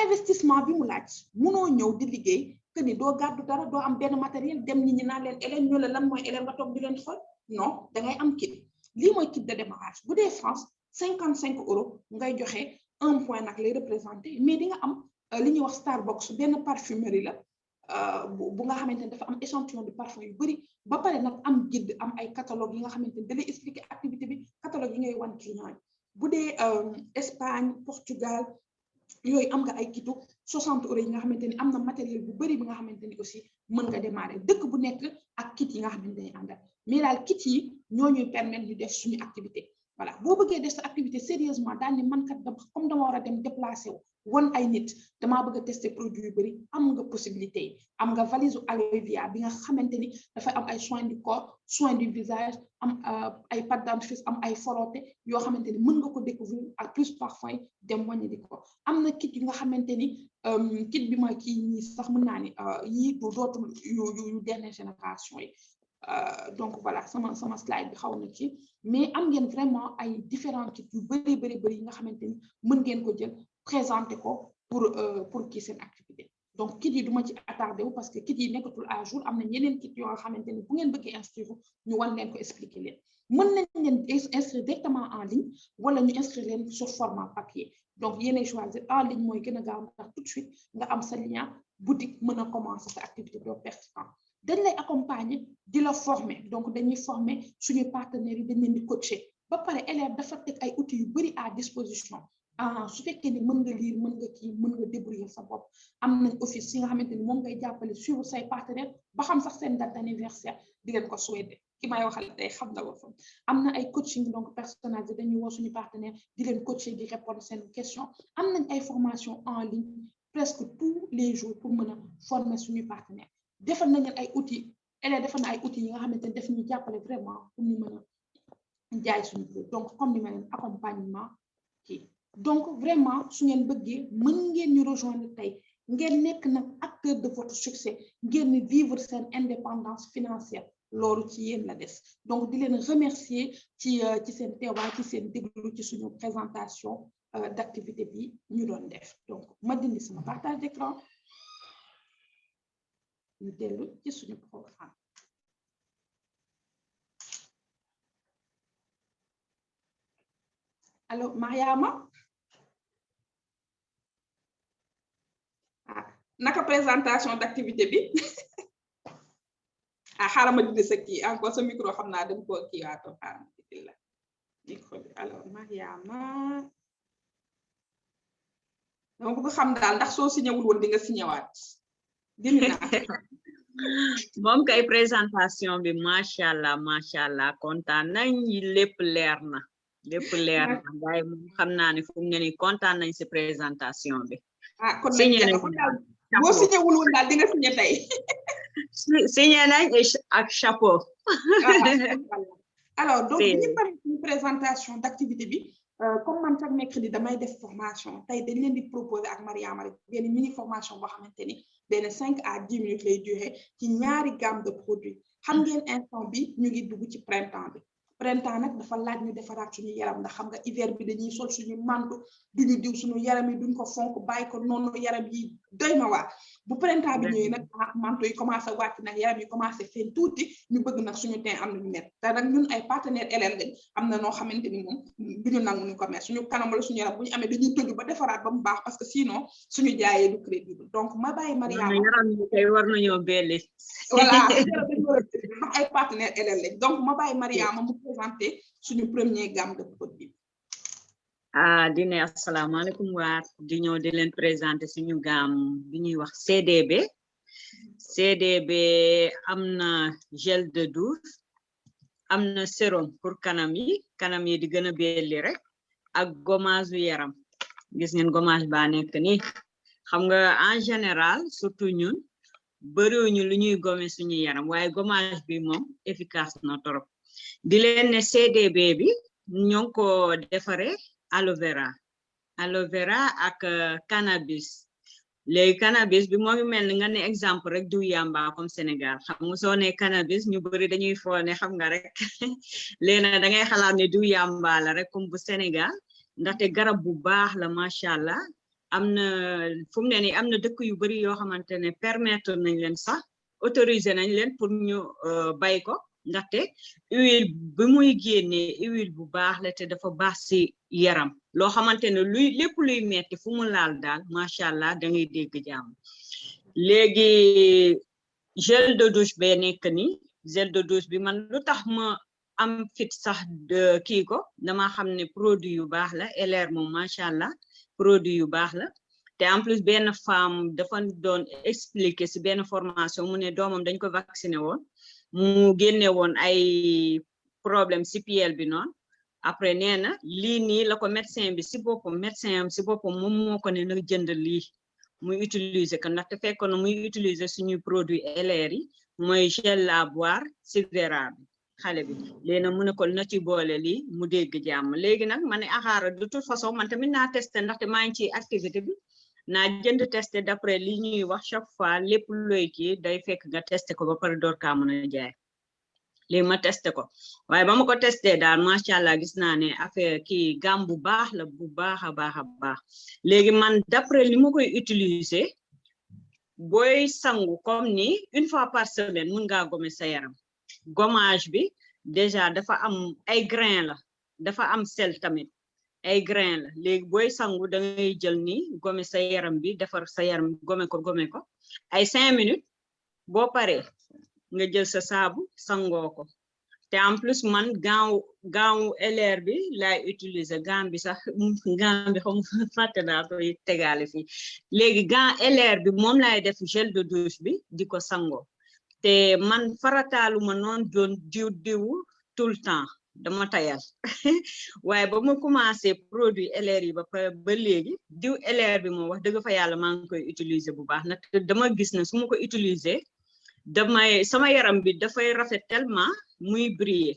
investissement bi mu laaj munoo ñëw di liggéey que ni doo gàddu dara doo am benn matériel dem nit ñi naan leen élève ñu la lan mooy élève nga toog di leen xool non dangay am kit lii mooy kit de démarrage bu dee France 55 euros ngay joxe 1 point nag lay représenté mais di nga am li ñuy wax Starbucks benn parfumerie la bu nga xamante ne dafa am échantillon de parfum yu bëri ba pare nag am guide am ay catalogue yi nga xamante ne da lay expliquer activité bi catalogue yi ngay wan client yi bu dee Espagne Portugal yooyu am nga ay kitu 60 euros yi nga xamante ni am na matériel bu bëri bi nga xamante ni aussi mën nga démarrer dëkk bu nekk ak kit yi nga xamante ni àndal mais daal kit yi ñoo ñuy permettre ñu def suñu activité voilà boo bëggee def sa activité sérieusement daal ni man kat comme dama war a dem déplacé wu won ay nit damaa bëgg a tester produit yu bëri am nga possibilité yi am nga valise Alevia bi nga xamante ni dafay am ay soins du corps soins du visage am ay pâte dentifrice am ay frotté yoo xamante ni mën nga ko découvrir ak plus parfum yi dem wàññi di ko am na kit yu nga xamante ni kit bi ma kii ñii sax mën naa ni yii du dootul yu dernière génération yi donc voilà sama slide bi xaw na ci mais am ngeen vraiment ay différents kits yu bëri yi nga xamante ni mën ngeen ko jël présenter ko pour kii seen activité donc kit yi duma ci attardé wu parce que kit yi nekkatul à jour am na ñeneen kit yoo nga xamante ni bu ngeen bëggee inscrire ñu wan leen ko expliquer leen mën nañ leen inscrire directement en ligne wala ñu inscrire leen sur format papier donc yéenay choisir en ligne mooy gën a gaaw ndax tout de suite nga am sa lien boutique mën a commencer sa activité doo pertinent dañ lay accompagner di la former donc dañuy former suñu partenaires yi dañ leen di coacher ba pare élève dafa teg ay outils yu bëri à disposition su fekkee ni mën nga lire mën nga kii mën nga débrouiller sa bopp am nañ office yi nga xamante ni moom ngay jàppale suivre say partenaires ba xam sax seen date d'anniversaire di leen ko souhaiter ki may waxal tey xam na ko fa am na ay coaching donc personnalisé dañuy woo suñu partenaire di leen coacher di répondre seen question am nañ ay formation en ligne presque tous les jours pour mën a former suñu partenaire defal nañ ay outils élèves defal na ay outils yi nga xamante ni daf ñuy jàppale vraiment pour ñu mën a jaay suñu produit donc comme ni ma leen accompagnement kii donc vraiment su ngeen bëggee mën ngeen ñu rejoindre tey ngeen nekk nag acteur de votre succès ngeen vivre seen indépendance financière loolu ci yéen la des donc di leen remercier ci seen teewaay ci seen déglu ci suñu présentation d'activité bi ñu doon def donc ma dindi sama partage d'écran ñu dellu ci suñu programme alors Mariama naka présentation d'activité bi xaaral ma dindi sa kii encore sa micro xam naa dem ko kii waato xaaral ma dindi la micro bi alors Mariama dama bëgg xam daal ndax soo signé wul woon di nga signé waat dindi naa moom kay présentation bi macha allah kontaan nañ lépp leer na waaye moom xam naa ne fu mu ne nii kontaan nañ si présentation bi kon boo signé wul woon daal di nga signé tey signé nañ ak chapeau alors donc bi ñu paree une présentation d'activité bi comme man chaque mercredi damay def formation tey dañ leen di proposer ak Mariama rek benn mini formation boo xamante ni benn 5 à 10 minutes lay durer ci ñaari gamme de produits xam ngeen instant bi ñu ngi dugg ci printemps bi printemps nag dafa laaj ñu defaraat suñu yaram ndax xam nga hiver bi dañuy sol suñu mantu duñu diw suñu yaram yi duñ ko fonk bàyyi ko noonu yaram yi doy na waar bu printemps bi ñëwee nag mantu yi commencé wàcc nag yaram yi commencé feeñ tuuti ñu bëgg nag suñu teint am nañu net te nag ñun ay partenaires LL lañ am na noo xamante ni moom duñu nangu ñu ko mer suñu kanam la suñu yaram bu ñu amee dañuy tëju ba defaraat ba mu baax parce que sinon suñu jaayee du crédible donc ma bàyyi Mariama yaram yi kay war nañoo belli voilà ndax ay partenaires LL lañ donc ma bàyyi Mariama mu présenter suñu premier gamme de produits dine asalaamaaleykum waa di ñëw di leen présenter suñu gamme bi ñuy wax CDB am na gel de douche am na sérum pour kanam yi di gën a belli rek ak gommage yu yaram gis ngeen gommage ba nekk nii xam nga en général surtout ñun bëriwuñu lu ñuy gommer suñu yaram waaye gommage bi moom efficace na trop di leen ne CDB bi ñoo ngi ko defaree aloe vera ak cannabis léegi cannabis bi moo ngi mel ni nga ne exemple rek diw yamba comme Sénégal xam nga soo ne cannabis ñu bëri dañuy foone xam nga rek léegi da ngay xalaat ne diw yamba la rek comme bu Sénégal ndaxte garab bu baax la macha allah am na fu mu ne nii am na dëkk yu bëri yoo xamante ne permettre nañ leen sax autoriser nañ leen pour ñu bay ko ndaxte huile bi muy génnee huile bu baax la te dafa baax si yaram loo xamante ne lépp luy metti fu mu laal daal macha allah da ngay dégg jàmm léegi gel de douche bee nekk nii gel de douche bi man lu tax ma am fit sax kii ko dama xam ne produit yu baax la LR moom macha allah produit yu baax la te en plus benn femme dafa doon expliquer si benn formation mu ne doomam dañ ko vacciné woon mu génne woon ay problème si piel bi noonu après nee na lii nii la ko médecin am si boppam moom moo ko ne na jënd lii muy utiliser ko ndaxte fekkoon na muy utiliser suñu produit LR yi mooy gel à boire si vera bi xale bi léegi nag mu ne ko na ci boole lii mu dégg jàmm léegi nag ma ne axaara de toute façon man tamit naa testé ndaxte maa ngi ci activité bi naa jënd testé d'après li ñuy wax chaque fois lépp looy kii day fekk nga testé ko ba pare door kaa mën a jaay léegi ma testé ko waaye ba ma ko testé daal macha allah gis naa ne affaire kii gam bu baax la bu baax a baax a baax léegi man d'après li ma koy utiliser booy sangu comme ni une fois par semaine mun ngaa gommer sa yaram gommage bi déjà dafa am ay grain la dafa am sel tamit ay grain la léegi booy sangu da ngay jël ni gommer sa yaram bi defar sa yaram gommer ko ay 5 minutes boo paree nga jël sa saabu sangoo ko te en plus man gaaw LR bi laay utiliser gant bi sax gant bi xam fàtte naa koy tegaale fii léegi gant LR bi moom laay def gel de douche bi di ko sangoo te man farataalu ma noon doon diwu tout le temps dama tayal waaye ba ma commencé produit LR yi ba léegi diw LR bi moom wax dëgg fa yàlla maa ngi koy utiliser bu baax nag dama gis ne su ma ko utiliser sama yaram bi dafay rafet tellement muy briller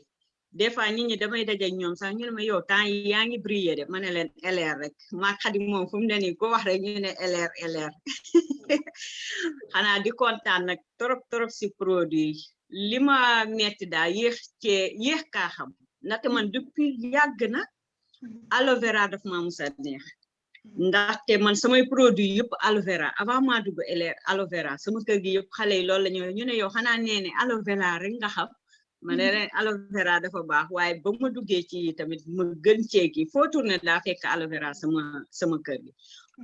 des fois nit ñi damay daje ak ñoom sax ñu ne ma yow temps yi yaa ngi briller de ma ne leen LR rek maa Xadi moom fu mu ne nii ko wax rek ñu ne LR xanaa di kontaan nag trop si produit li ma metti daal yéex kaa xam ndaxte man depuis yàgg na aloe vera daf ma musa neex ndaxte man samay produit yëpp aloe vera avant maa dugg LR aloe vera sama kër gi yëpp xale yi loolu la ñu ne yow xanaa nee ne aloe vera rek nga xam ma ne leen aloe vera dafa baax waaye ba ma duggee ci tamit ma gën ceegi foo tourné daa fekk aloe vera sama kër gi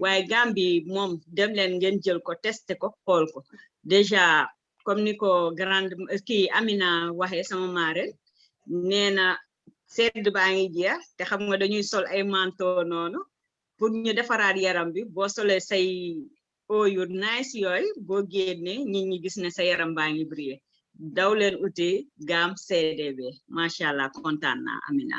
waaye Gambi moom dem leen ngeen jël ko testé ko xool ko déjà comme ni ko grande kii Amina waxee sama marraine nee na sedd baa ngi jeex te xam nga dañuy sol ay manteau noonu pour ñu defaraat yaram bi boo solee say eau yu nice yooyu boo génnee nit ñi gis ne sa yaram baa ngi briller daw leen uti gamme CDB macha allah kontaan naa Amina.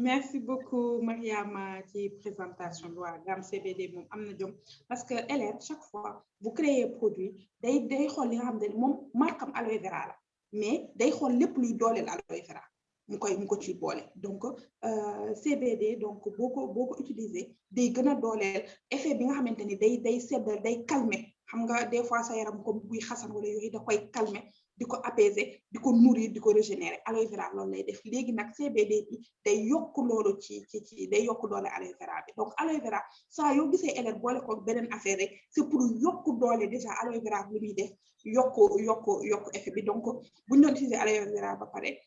Merci beaucoup Mariama ci présentation bi waa gamme CBD moom am na jom parce que LR chaque fois bu créer produit day xool li nga xam ne moom markam aloe vera la mais day xool lépp luy dooleel aloe vera mu ko ci boole donc CBD donc boo ko utiliser day gën a dooleel effet bi nga xamante ni day seddal day calmer xam nga des fois sa yaram comme buy xasan wala yooyu da koy calmer di ko apaiser di ko nourrir di ko régénérer aloe vera loolu lay def léegi nag CBD bi day yokk loolu ci day yokk doole aloe vera bi donc aloe vera saa yoo gisee LR boole ko beneen affaire rek c'est pour yokk doole déjà aloe vera bi muy def yokk effet bi donc bu ñu doon utiliser aloe vera ba pare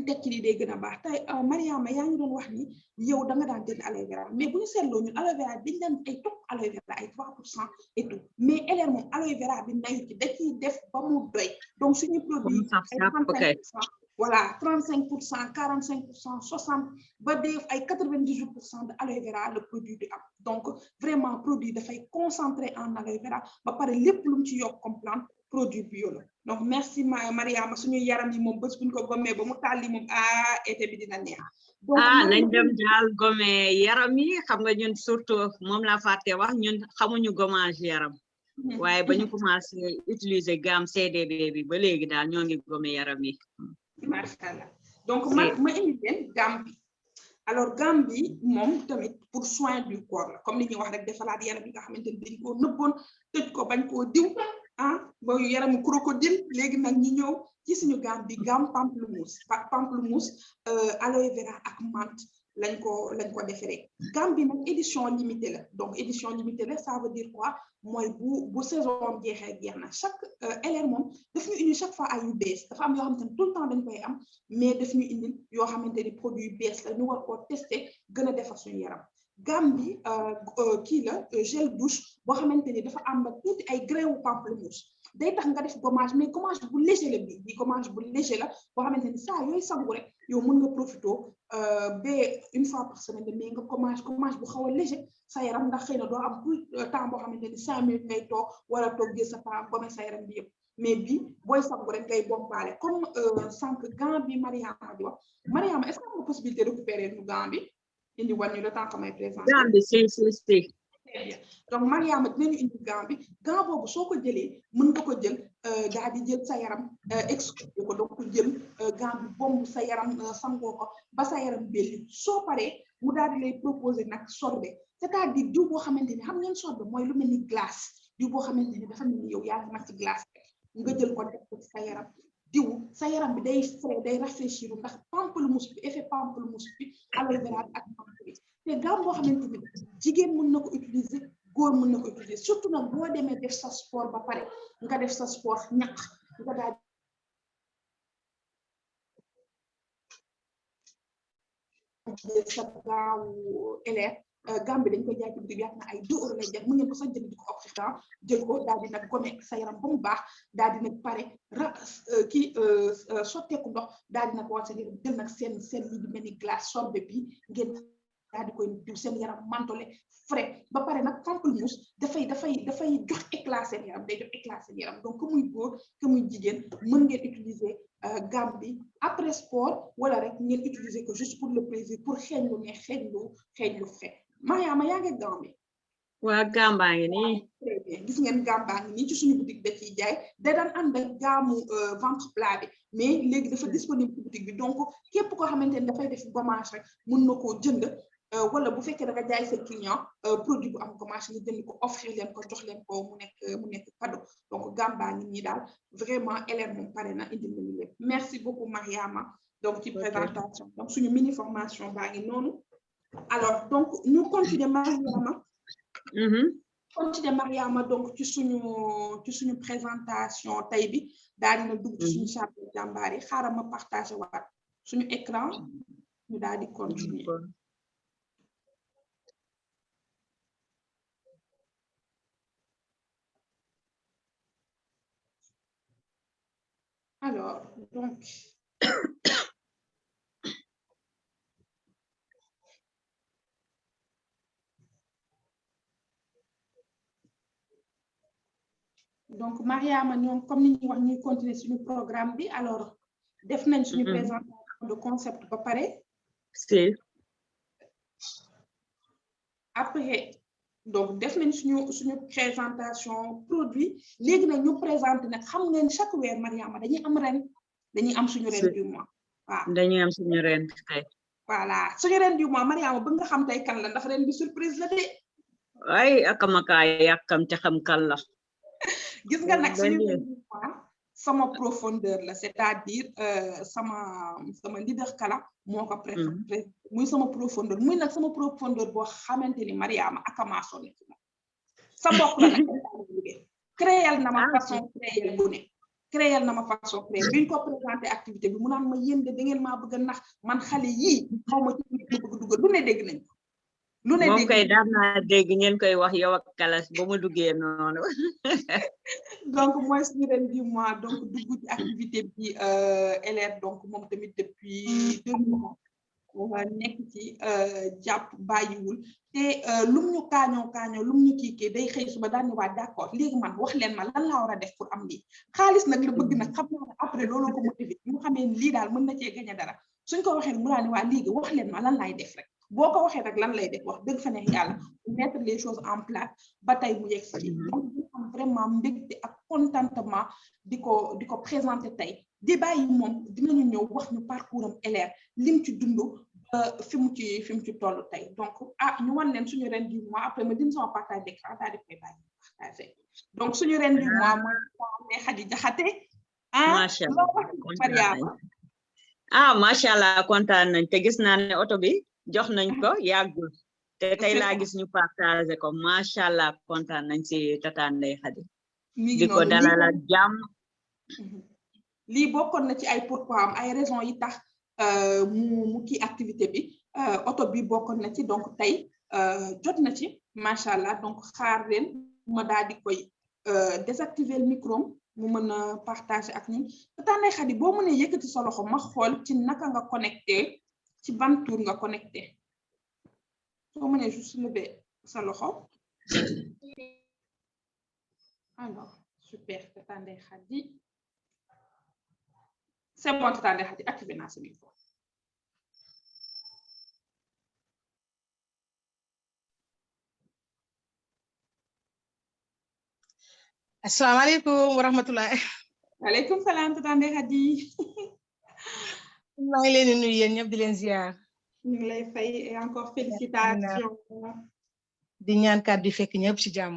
tekki li day gën a baax tey Mariama yaa ngi doon wax ni yow da nga daan jënd aloe vera mais bu ñu seetloo ñun aloe vera dañ daan ay topp aloe vera ay 3% et tout mais LR moom aloe vera bi nayu ci da ciy def ba mu doy donc suñu produit ay 35% voilà 35% 45% 60 ba def ay 98% de aloe vera le produit du am donc vraiment produit dafay concentré en aloe vera ba pare lépp lu mu ci yokk comme plante produit bio la donc merci Mariama suñu yaram yi moom bés buñ ko gommee ba mu tàlli moom été bi dina neex nañ dem daal gommee yaram yi xam nga ñun surtout moom la fàtte wax ñun xamuñu gommage yaram waaye ba ñu commencé utiliser gamme CDB bi ba léegi daal ñoo ngi gommee yaram yi macha allah donc ma indi leen gamme bi alors gamme bi moom tamit pour soin du corps la comme li ñuy wax rek defalaat yaram yi nga xamante ni dañ koo nëbboon tëj ko bañ koo diw ba yaramu crocodile léegi nag ñi ñëw ci suñu gamme bi gamme pamplemousse aloe vera ak menthe lañ ko defaree gamme bi nag édition limitée la donc édition limitée la ça veut dire quoi mooy bu saison jeexee jeex na chaque LR moom daf ñu indi chaque fois ay yu bees dafa am yoo xamante ni tout le temps dañ koy am mais daf ñu indi yoo xamante ni produit yu bees la ñu war koo tester gën a defar suñu yaram gamme bi kii la gel douche boo xamante ni dafa am tuuti ay grain wu pamplemousse day tax nga def gommage mais gommage bu léger la bi gommage bu léger la boo xamante ni saa yooyu sangu rek yow mën nga profité ba une fois par semaine mais nga gommage bu xaw a léger sa yaram ndax xëy na doo am tout temps boo xamante ni 5 minutes ngay toog wala toog jël sa temps gomme sa yaram bi yëpp mais bi booy sangu rek ngay bombaale comme sànq gant bi Mariama di wax Mariama est-ce que am nga possibilité récupérer ñu gant bi indi wan ñu le temps que may présenter gant bi si donc Mariama dinañu indi gant bi gant boobu soo ko jëlee mën nga ko jël daal di jël sa yaram exclure ko donc jël gant bi bomb sa yaram sangoo ko ba sa yaram belli soo paree mu daal di lay proposer nag sorbet c'est-à-dire diw boo xamante ni xam ngeen sorbet mooy lu mel ni glace diw boo xamante ni dafa mel ni yow yaa ngi màcc ci glace nga jël ko def ko ci sa yaram diw sa yaram bi day frais day rafraîchir ndax pamplemousse bi effet pamplemousse bi aloe vera ak menthe bi te gamme boo xamante ni jigéen mën na ko utiliser góor mën na ko utiliser surtout nag boo demee def sa sport ba pare nga def sa sport ñaq nga daal sa gaawu élève gamme bi dañ koy jaay ci biir yaakaar na ay 2 € lay jar mu ngeen ko sax jënd di ko oxydant jël ko daal di nag gome sa yaram ba mu baax daal di nag pare kii sotteeku ndox daal di nag wal sa yaram jël nag seen li di mel ni glace sorbet bi ngeen daal di koy diw seen yaram mantole frais ba pare nag pamplemousse dafay jox éclat seen yaram day jox éclat seen yaram donc que muy góor que muy jigéen mën ngeen utiliser gamme bi après sport wala rek ngeen utiliser ko juste pour le plaisir pour xeeñ lu neex xeeñ lu frais Mariama yaa ngi gamme bi waa gamme baa ngi nii très bien gis ngeen gamme baa ngi nii ci suñu boutique da ciy jaay da daan ànd ak gamme ventre plat bi mais léegi dafa disponible ci boutique bi donc képp koo xamante ni dafay def gommage rek mën na koo jënd wala bu fekkee da nga jaay sa client produit bu am gommage nga jënd ko offrir leen ko jox leen ko mu nekk cadeau donc gamme baa ngi nii daal vraiment élève moom pare na indi nañu lépp merci beaucoup Mariama donc ci présentation donc suñu mini formation baa ngi noonu alors donc ñu continuer Mariama donc ci suñu présentation tey bi daal dina dugg ci suñu chapeau jàmbaar yi xaaral ma partager waat suñu écran ñu daal di continuer alors donc Mariama ñoom comme ni ñu wax ñuy continuer suñu programme bi alors def nañ suñu présentation de concept ba pare si après donc def nañ suñu présentation produit léegi nag ñu présenter nag xam ngeen chaque weer Mariama dañuy am suñu reine du mois waaw dañuy am suñu reine tey voilà suñu reine du mois Mariama bëgg nga xam tey kan la ndax reine bi surprise la de ay akamakaay yàkkam te xam kan la gis nga nag suñu reine du mois sama profondeur la c'est-à-dire sama leader kala moo ko préféré muy sama profondeur muy nag sama profondeur boo xamante ni Mariama akama sonn ci moom sa bopp la nag créel na ma façon créel bu ne créel na ma façon créel biñ ko présenté activité bi mu naan ma yéen de da ngeen maa bëgg a nax man xale yii xaw ma ci nit ma bëgg dugal lu ne dégg nañ ko lu ne moom kay daan naa dégg ngeen koy wax yow ak kalas ba mu duggee noonu donc mooy suñu reine du mois donc dugg ci activité bi élève donc moom tamit depuis 2 mois nekk ci jàpp bàyyiwul te lum ñu kaañoo lum ñu kiikee day xëy suba daan ne waa d'accord léegi man wax leen ma lan laa war a def pour am lii xaalis nag la bëgg nag xam naa ne après loolu ko motivé mu xamee lii daal mën na cee gañe dara suñ ko waxee mu daal ne waa léegi wax leen ma lan laay def rek boo ko waxee rek lan lay def wax dëgg fa neex yàlla mettre les choses en place ba tey mu yegg si donc ñu am vraiment mbégte ak contentement di ko présenter tey débat yi moom dinañu ñëw wax ñu parcours am élève lim ci dund fi mu ci toll tey donc ñu wan leen suñu reine du mois après ma dim sama partage d'écran daal di koy bàyyi partager donc suñu reine du mois mooy Khady Diakhaté macha allah kontaan nañ te gis naa ne oto bi jox nañ ko yàggul te tey laa gis ñu partager ko macha allah kontaan nañ ci tata Ndeye Khady di ko dalal ak jàmm lii bokkoon na ci ay pourquoi am ay raison yi tax mu kii activité bi oto bi bokkoon na ci donc tey jot na ci macha allah donc xaar leen ma daal di koy désactiver le micro mu mën a partager ak ñun tata Ndeye Khady boo mënee yëkkati sa loxo ma xool ci naka nga connecté ci ban tour nga connecté soo mënee juste lever sa loxo alors super tata Ndeye Khady c'est bon tata Ndeye Khady activé naa sa micro asalaamaaleykum wa rahmatulah. waaleykum salaam tata Ndeye Khady. maa ngi leen di nuyu yéen ñëpp di leen ziar. ñu ngi lay fay et encore félicitations. di ñaan kàddu di fekk ñëpp ci jàmm.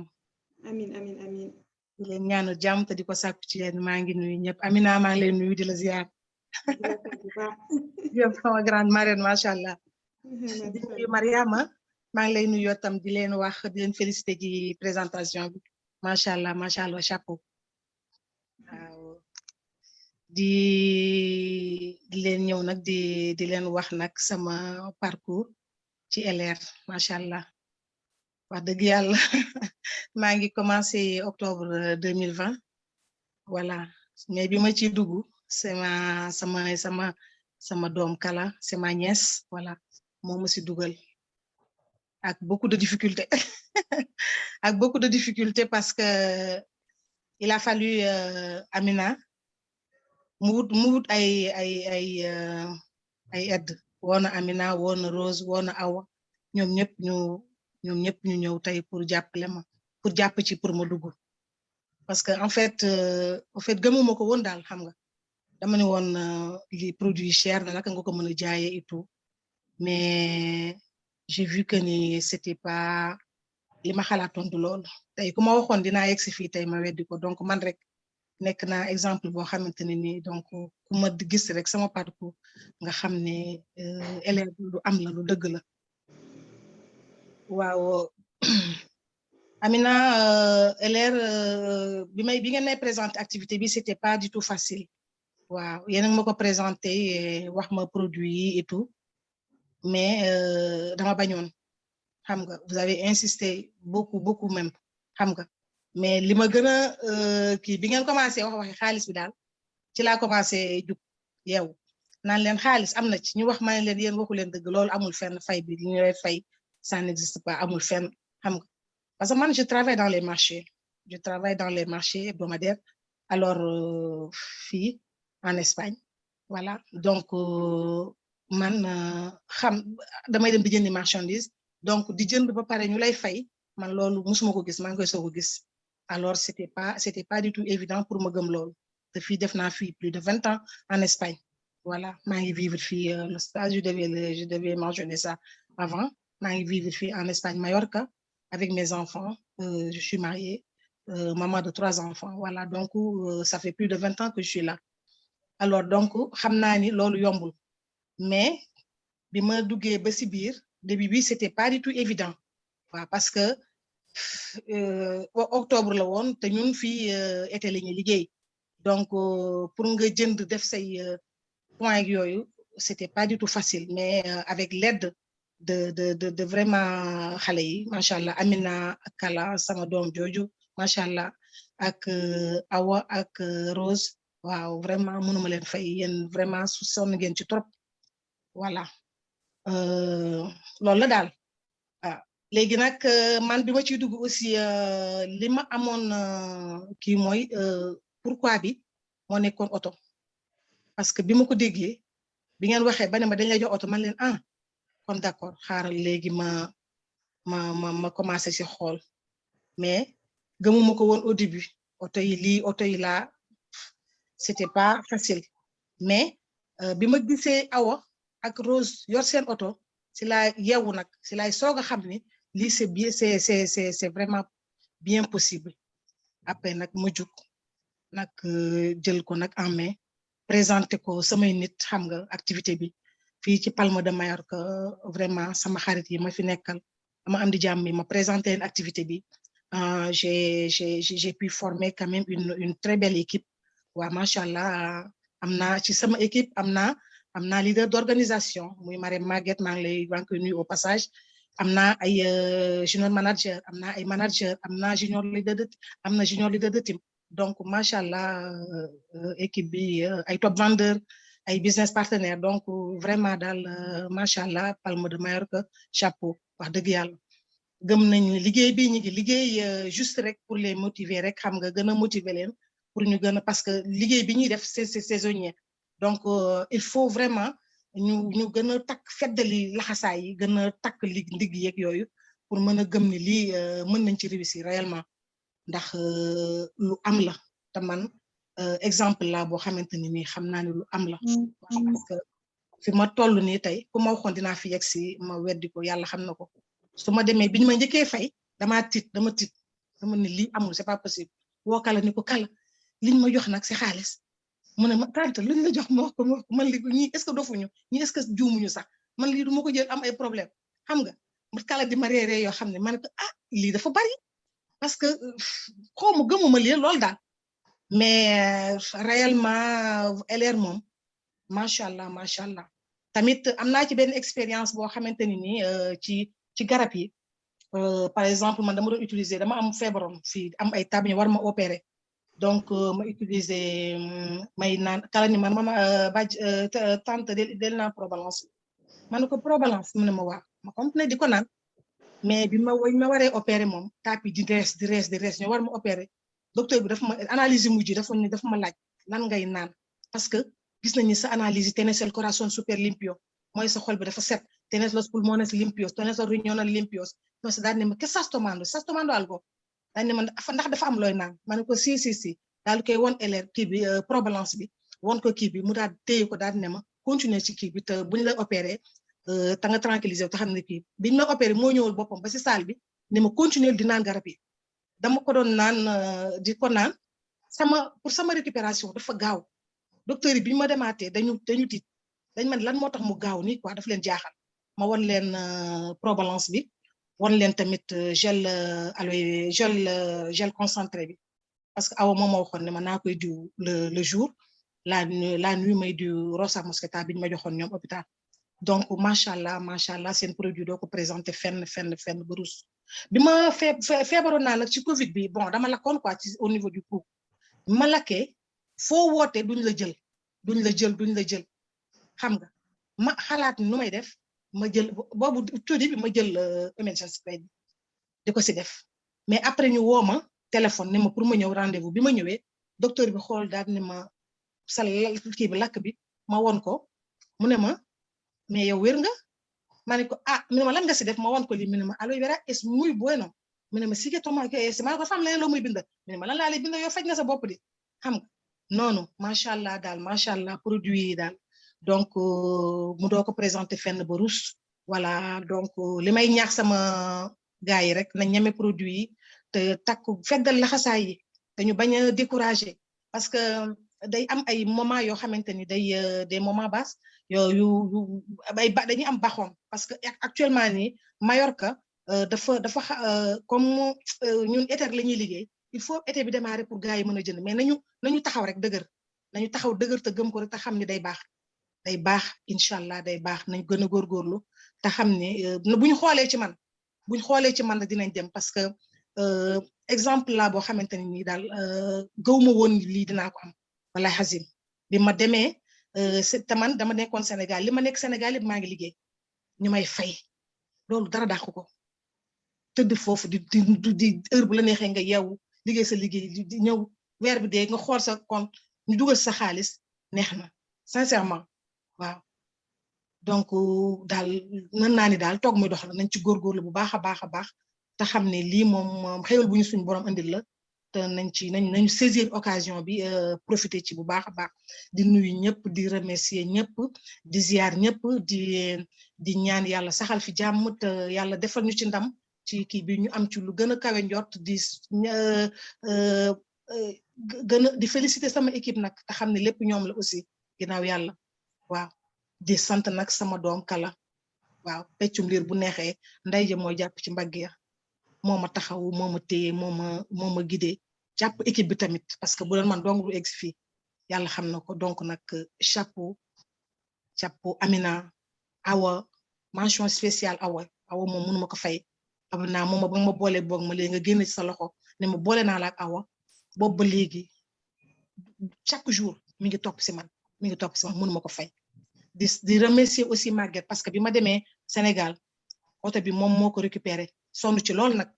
amin amin amin di leen ñaanal jàmm te di ko sàkku ci yéen maa ngi nuyu ñëpp Amina maa ngi lay nuyu di la ziar yow sama grande marraine macha allah di nuyu Mariama maa ngi lay nuyu tam di leen wax di leen félicité ci présentation bi macha allah chapeau waaw di leen ñëw nag di leen wax nag sama parcours ci LR macha allah wax dëgg yàlla maa ngi commencé octobre 2020 voilà mais bi ma ci dugg sama doom Kala c'est ma nièce voilà moo ma si dugal ak beaucoup de difficultés ak beaucoup de difficultés parce que il a fallu Amina mu wut ay aide woona Amina woona Rose woona Awa ñoom ñëpp ñu ñëw tey pour jàppale ma pour jàpp ci pour ma dugg parce que en fait gëmuma ko woon daal xam nga dama ne woon li produit cher na naka nga ko mën a jaayee et tout mais j'ai vu que ni c'était pas li ma xalaatoon du loolu tey ku ma waxoon dinaa yegg si fii tey ma weddi ko donc man rek nekk naa exemple boo xamante ne ni donc ku ma gis rek sama parcours nga xam ne élève lu am la lu dëgg la waaw Amina LR bi ngeen may présenter activité bi c'était pas du tout facile waaw yéen a ngi ma ko présenté wax ma produit yi et tout mais dama bañoon xam nga vous avez insisté beaucoup même xam nga mais li ma gën a kii bi ngeen commencé waxi xaalis bi daal ci laa commencé jug yow naan leen xaalis am na ci ñu wax ma ne leen yéen waxu leen dëgg loolu amul fenn fay bi li ñu lay fay ça n'existe pas amul fenn xam nga parce que man je travaille dans les marchés hebdomadaires alors fii en Espagne voilà donc man xam damay dem di jëndi marchandise donc di jënd ba pare ñu lay fay man loolu musuma ko gis maa ngi koy soog a gis alors c'était pas du tout évident pour ma gëm loolu te fii def naa fii plus de 20 ans en Espagne voilà maa ngi vivre fii le stage je devais mentionner ça avant maa ngi vivre fii en Espagne Mallorca avec mes enfants je suis mariée maman de 3 enfants voilà donc ça fait plus de 20 ans que je suis là alors donc xam naa ni loolu yombul mais bi ma duggee ba si biir début bi c'était pas du tout évident waaw parce que octobre la woon te ñun fii été la ñuy liggéey donc pour nga jënd def say points yooyu c'était pas du tout facile mais avec l'aide de vraiment xale yi macha allah Amina ak Kala sama doom jooju macha allah ak Awa ak Rose waaw vraiment mënuma leen fay yéen vraiment su sonn ngeen ci trop voilà loolu la daal waaw léegi nag man bi ma ciy dugg aussi li ma amoon kii mooy pourquoi bi moo nekkoon oto parce que bi ma ko déggee bi ngeen waxee ba ne ma dañ lay jox oto man leen kon d'accord xaaral léegi ma commencé ci xool mais gëmuma ko woon au début oto yi lii oto yi laa c'était pas facile mais bi ma gisee Awa ak Rose yor seen oto si laa yeewu nag si laay soog a xam ni lii c'est bien c'est vraiment bien possible après nag ma jug nag jël ko nag en main présenté ko samay nit xam nga activité bi fii ci Palma de Mallorca vraiment sama xarit yi ma fi nekkal ama am di jàmm mi ma présenté leen activité bi j'ai pu former quand même une très belle équipe waaw macha allah am naa ci sama équipe am naa leader d'organisation muy Marème Maguette maa ngi koy nuyu au passage am naa ay junior manager am naa ay manager am naa junior leader de team donc macha allah équipe bi ay top vendeur ay business partenaire donc vraiment daal macha allah Palma de Mallorca chapeau wax dëgg yàlla gëm nañ liggéey bi ñu ngi liggéey juste rek pour les motiver rek xam nga gën a motiver leen pour ñu gën a parce que liggéey bi ñuy def c'est saisonnier donc il faut vraiment ñu gën a takk feddali laxasaay yi gën a takk ndigg yeeg yooyu pour mën a gëm ni lii mën nañ ci réussir réellement ndax lu am la te man exemple la boo xamante ni nii xam naa ne lu am la parce que fi ma toll nii tey ku ma waxoon dinaa fi yegg si ma weddi ko yàlla xam na ko su ma demee bi ñu ma njëkkee fay dama tiit dama ni lii amul c'est pas possible woo kala ni ko kala liñ ma jox nag si xaalis mu ne ma tante luñ la jox ma wax ko man li ñii est-ce que dofuñu ñii est-ce que juumuñu sax man lii du ma ko jël am ay problème xam nga mu kala di ma reeree yoo xam ne ma ne ko ah lii dafa bari parce que xaw ma gëmuma lii loolu daal mais réellement LR moom macha allah tamit am naa ci benn expérience boo xamante ni nii ci garab yi par exemple man dama doon utiliser dama am feebaroon fii am ay tab ñu war ma opérer donc ma utiliser may naan kala ni man mama baj tante del naan Probalance ma ne ko Probalance mu ne ma waa ma continuer di ko naan mais bi ma waree opérer moom tapi di rees ñu war ma opérer docteur bi dafa ma analyse mujj dafa ma laaj lan ngay naan parce que gis nañu sa analyse tenés el corazón super limpio mooy sa xol bi dafa set tenés los pulmones limpios tenés los riñones limpios entonces daal ne ma ¿qué estás tomando algo daal ne ma ndax dafa am looy naan ma ne ko si daal koy won LR kii bi Probalance bi won ko kii bi mu daal téye ko daal ne ma continuer ci kii bi te buñ la opérer ta nga tranquilliser te xam ne kii biñ ma opéré moo ñëwul boppam ba si salle bi ne ma continuer di naan garab yi dama ko doon naan di ko naan pour sama récupération dafa gaaw docteur yi bi ma demaatee dañu tiit dañ man lan moo tax mu gaaw nii quoi daf leen jaaxal ma won leen Probalance bi won leen tamit gel concentré bi parce que awa moom ma waxoon ne ma naa koy diw le jour la nuit may diw Rosa Mosqueta bi ñu ma joxoon ñoom hôpital donc macha allah seen produit doo ko présenté fenn ba rus bi ma feebaroon naa nag ci Covid bi bon dama lakkoon quoi ci au niveau du cou ma lakkee foo woote duñ la jël xam nga ma xalaat nu may def ma jël boobu tuddi bi ma jël emergency plate bi di ko si def mais après ñu woo ma téléphone ne ma pour ma ñëw rendez-vous bi ma ñëwee docteur bi xool daal ne ma sa kii bi lakk bi ma won ko mu ne ma mais yow wér nga ma ne ko mu ne ma lan nga si def ma won ko lii mu ne ma aloe vera es muy bueno mu ne ma sigue toma que es ma ko fam leneen loo muy bind mu ne ma lan laa lay bind yow faj nga sa bopp di xam nga noonu macha allah produit yi daal donc mu doo ko présenter fenn ba rus voilà donc li may ñaax sama gars yi rek nañ ñeme produit yi te takku feddal laxasaay yi te ñu bañ a décourager parce que day am ay moment yoo xamante ni des moments bas yu dañuy am baxoon parce que actuellement nii Mallorca dafa comme ñun été la ñuy liggéey il faut été bi démarrer pour gars yi mën a jënd mais nañu taxaw rek nañu taxaw dëgër te gëm ko rek te xam ni day baax incha allah day baax nañ gën a góorgóorlu te xam ne buñ xoolee ci man la dinañ dem parce que exemple la boo xamante ne nii daal gëwuma woon lii dinaa ko am wala xasim bi ma demee te man dama nekkoon Sénégal li ma nekk Sénégal yëpp maa ngi liggéey ñu may fay loolu dara dàqu ko tëdd foofu di heure bu la neexee nga yeewu liggéey sa liggéey di ñëw weer bi dee nga xool sa compte ñu dugal sa xaalis neex na sincèrement waaw donc daal mën naa ni daal toog muy dox la nañ ci góorgóorlu bu baax a baax te xam ne lii moom xéwal bu ñu suñu borom andil la te nañu saisir occasion bi profiter ci bu baax a baax di nuyu ñëpp di remercier ñëpp di ziar ñëpp di ñaan yàlla saxal fi jàmm te yàlla defal ñu ci ndam ci kii bi ñu am ci lu gën a kawe njort di féliciter sama équipe nag te xam ne lépp ñoom la aussi ginnaaw yàlla waaw di sant nag sama doom kala waaw peccum liir bu neexee nday ja mooy jàpp ci mbagg ya moo ma taxaw moo ma téye moo ma guidé jàpp équipe bi tamit parce que bu doon man dong du egg fii yàlla xam na ko donc nag chapeau Amina Awa mention spéciale Awa moom mënu ma ko fay Amina moom ba nga ma boole boog ma léegi nga génn ci sa loxo ne ma boole naa la ak Awa boobu ba léegi chaque jour mi ngi topp si man mënu ma ko fay di remercier aussi Maguette parce que bi ma demee Sénégal oto bi moom moo ko récupéré sonn ci lool nag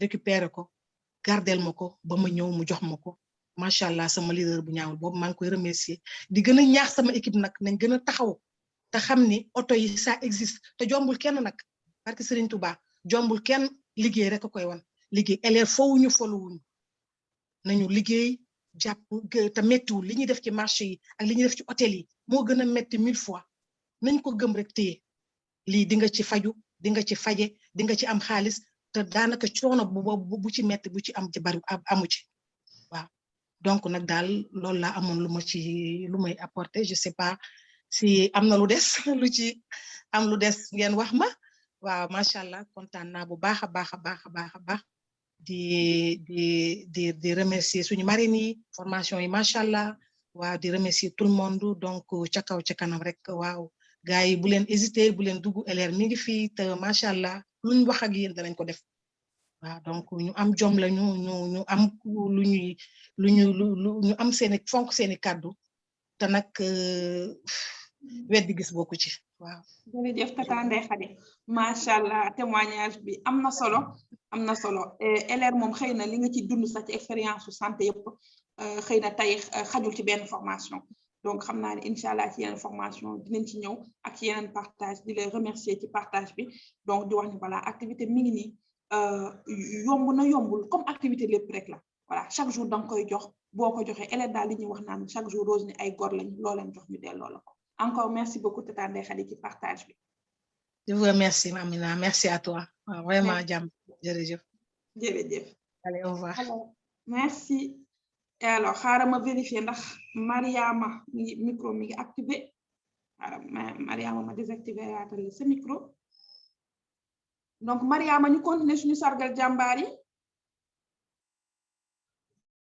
récupéré ko gardel ma ko ba ma ñëw mu jox ma ko macha allah sama leader bu ñaawul boobu maa ngi koy remercier di gën a ñaax sama équipe nag nañ gën a taxaw te xam ni oto yi ça existe te jombul kenn nag parce que Serigne Touba jombul kenn liggéey rek a koy wan liggéey LR fowuñu foluwuñu nañu liggéey jàpp te méttiwul li ñuy def ci marché yi ak li ñuy def ci hôtel yi moo gën a métti 1000 fois nañ ko gëm rek téye lii di nga ci faju di nga ci faje di nga ci am xaalis te daanaka coono bu ci metti bu ci am ci bari amu ci waaw donc nag daal loolu laa amoon lu may apporter je sais pas si am na lu des lu ci am lu des ngeen wax ma waaw macha allah kontaan naa bu baax a baax di remercier suñu marine yi formation yi macha allah waaw di remercier tout le monde donc ca kaw ca kanam rek waaw gars yi bu leen hésiter bu leen dugg LR mi ngi fii te macha allah luñ wax ak yéen danañ ko def waaw donc ñu am jom la ñu am ñu am seeni fonk seeni kàddu te nag weddi gis bokku ci waaw. jërëjëf Tata Ndeye Khady macha allah témoignage bi am na solo LR moom xëy na li nga ci dund sax ci expérience su santé yëpp xëy na tey xajul ci benn formation donc xam naa ne incha allah ci yeneen formation dinañ ci ñëw ak ci yeneen partage di leen remercier ci partage bi donc di wax ni voilà activité mi ngi nii yomb na yombul comme activité lépp rek la voilà chaque jour danga koy jox boo ko joxee LR daal li ñuy wax naan chaque jour rose ni ay gor lañ loo leen jox ñu delloo la ko encore merci beaucoup Tata Ndeye Khady ci partage bi. Je vous remercie Amina, merci à toi vraiment jàmm jërëjëf. Allez au revoir. Alors, merci. Et alors xaaral ma vérifier ndax Mariama micro mi ngi activé Mariama ma désactivé yaatal sa micro donc Mariama ñu continuer suñu sargal jàmbaar yi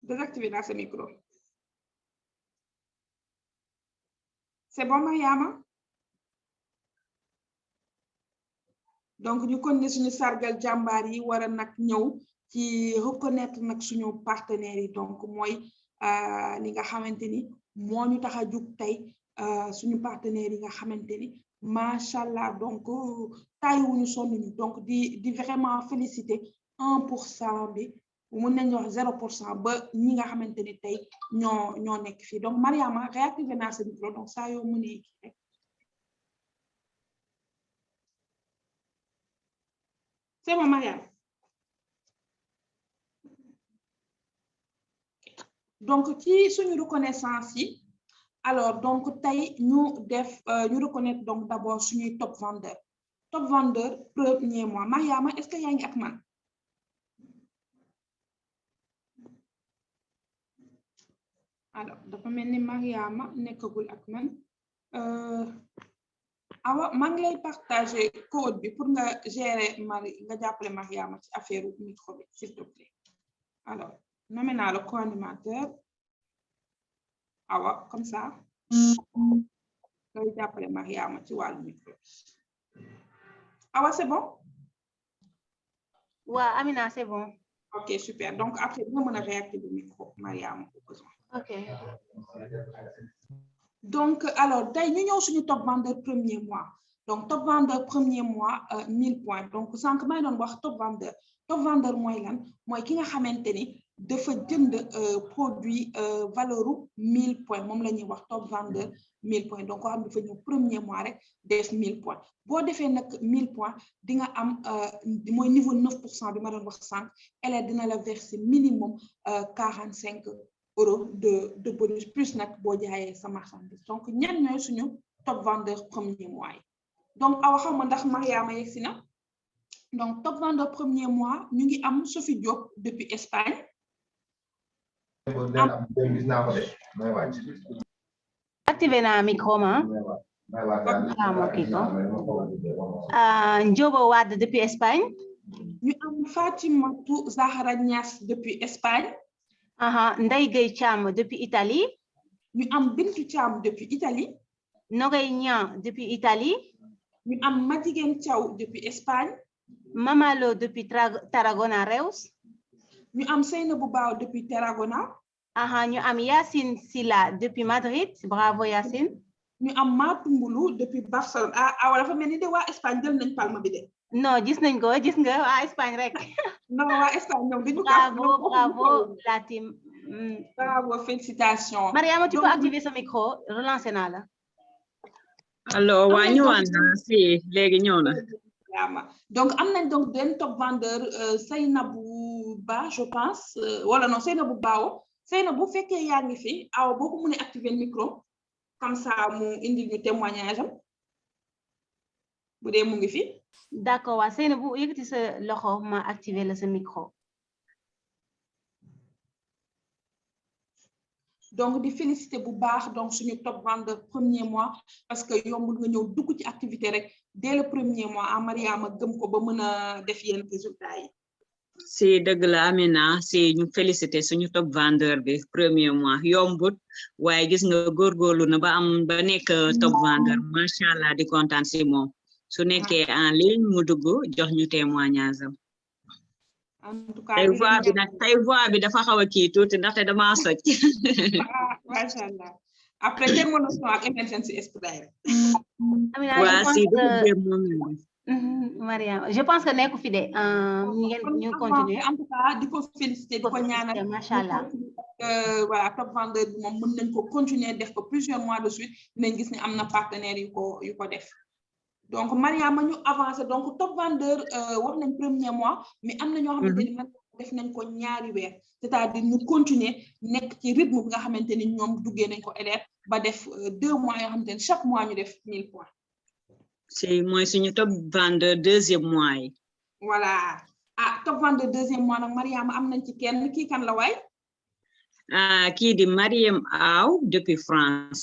désactivé naa sa micro c'est bon Mariama donc ñu continuer suñu sargal jàmbaar yi war a nag ñëw ci reconnaître nag suñu partenaires yi donc mooy li nga xamante ni moo ñu tax a jug tey suñu partenaires yi nga xamante ni macha allah donc tàyyiwuñu sonnuñu donc di vraiment féliciter 1% bi mun nañu wax 0% ba ñi nga xamante ni tey ñoo nekk fii donc Mariama réactivé naa sa micro donc saa yoo mu ne rek. C'est bon Mariama. Donc ci suñu reconnaissance yi alors donc tey ñu reconnaître donc d'abord suñuy top vendeur premier mois Mariama est-ce que yaa ngi ak man alors dafa mel ni Mariama nekkagul ak man awa maa ngi lay partager code bi pour nga gérer nga jàppale Mariama ci affaire micro bi s'il te plaît alors nommé naa le co-animateur awa comme ça ngay jàppale Mariama ci wàllu micro awa c'est bon Ouais, Amina c'est bon. Ok super donc après nga mën a réactiver micro Mariama au besoin. Ok. Donc alors tey ñu ñëw suñu top vendeur premier mois donc top vendeur premier mois 1000 points donc sànq may doon wax top vendeur mooy lan mooy ki nga xamante ni dafa jënd produit valeur 1000 points moom la ñuy wax top vendeur 1000 points donc koo xam dafa ñëw premier mois rek def 1000 points boo defee nag 1000 points di nga am mooy niveau 9% bi ma doon wax sànq elle dina la verser minimum 45 euros de bonus plus nag boo jaayee sa marchandise donc ñan ñooy suñu top vendeur premier mois yi donc awa xam nga ndax Mariama yegsi na donc top vendeur premier mois ñu ngi am Sophie Diop depuis Espagne. Activé na micro ma. Njobo Wade depuis Espagne. ñu am Fatimatu Zahra Niass depuis Espagne. Ndeye Gueye Thiam depuis Italie. ñu am Bintu Thiam depuis Italie. Nogay Niang depuis Italie. ñu am Madigen Thiaw depuis Espagne. Mamalo depuis Tarragona Reus. ñu am Seynabou Bao depuis Tarragona. ñu am Yacine Silla depuis Madrid bravo Yacine. ñu am Matumbulu depuis Barcelone wala dafa mel ni de waa Espagne jël nañ palma bi de. non gis nañ ko gis nga waa Espagne rek. non waa Espagne ñoom dañu. bravo la team. bravo félicitations. Mariama tu peux activer sa micro relancer naa la. alors waa ñëwaat na si léegi ñëw na. donc am nañ donc benn top vendeur Seynabou Ba je pense wala non Seynabou Bao Seynabou bu fekkee yaa ngi fi aw boo ko mënee activer micro comme ça mu indi ñu témoignage am bu dee mu ngi fi. d'accord waa Seynabou yëkkati sa loxo ma activer la sa micro. donc di féliciter bu baax donc suñu top vendeur premier mois parce que yombul nga ñëw dugg ci activité rek dès le premier mois a Mariama gëm ko ba mën a def yenn résultats yi. si dëgg la Amina si ñu féliciter suñu top vendeur bi premier mois yombut waaye gis nga góorgóorlu na ba am ba nekk top vendeur macha allah di kontaan si moom su nekkee en ligne mu dugg jox ñu témoignage am. En tout cas tey voix bi dafa xaw a kii tuuti ndaxte dama soj. macha allah après kenn mënu son ak emergency esprit rek. Mariam je pense que nekku fi de ñu continuer en tout cas di ko féliciter di ko ñaanal macha allah voilà top vendeur bi moom mën nañ ko continuer def ko plusieurs mois de suite dinañ gis ne am na partenaires yu ko def. donc Mariama ñu avancé donc top vendeur wax nañ premier mois mais am na ñoo xamante ni nag def nañ ko ñaari weer c'est-à-dire ñu continuer nekk ci rythme bi nga xamante ni ñoom duggee nañ ko LR ba def 2 mois yoo xamante ni chaque mois ñu def 1000 points. c'est mooy suñu top vendeur deuxième mois yi. voilà top vendeur deuxième mois nag Mariama am nañ ci kenn kii kan la waay. kii di Mariam Aw depuis France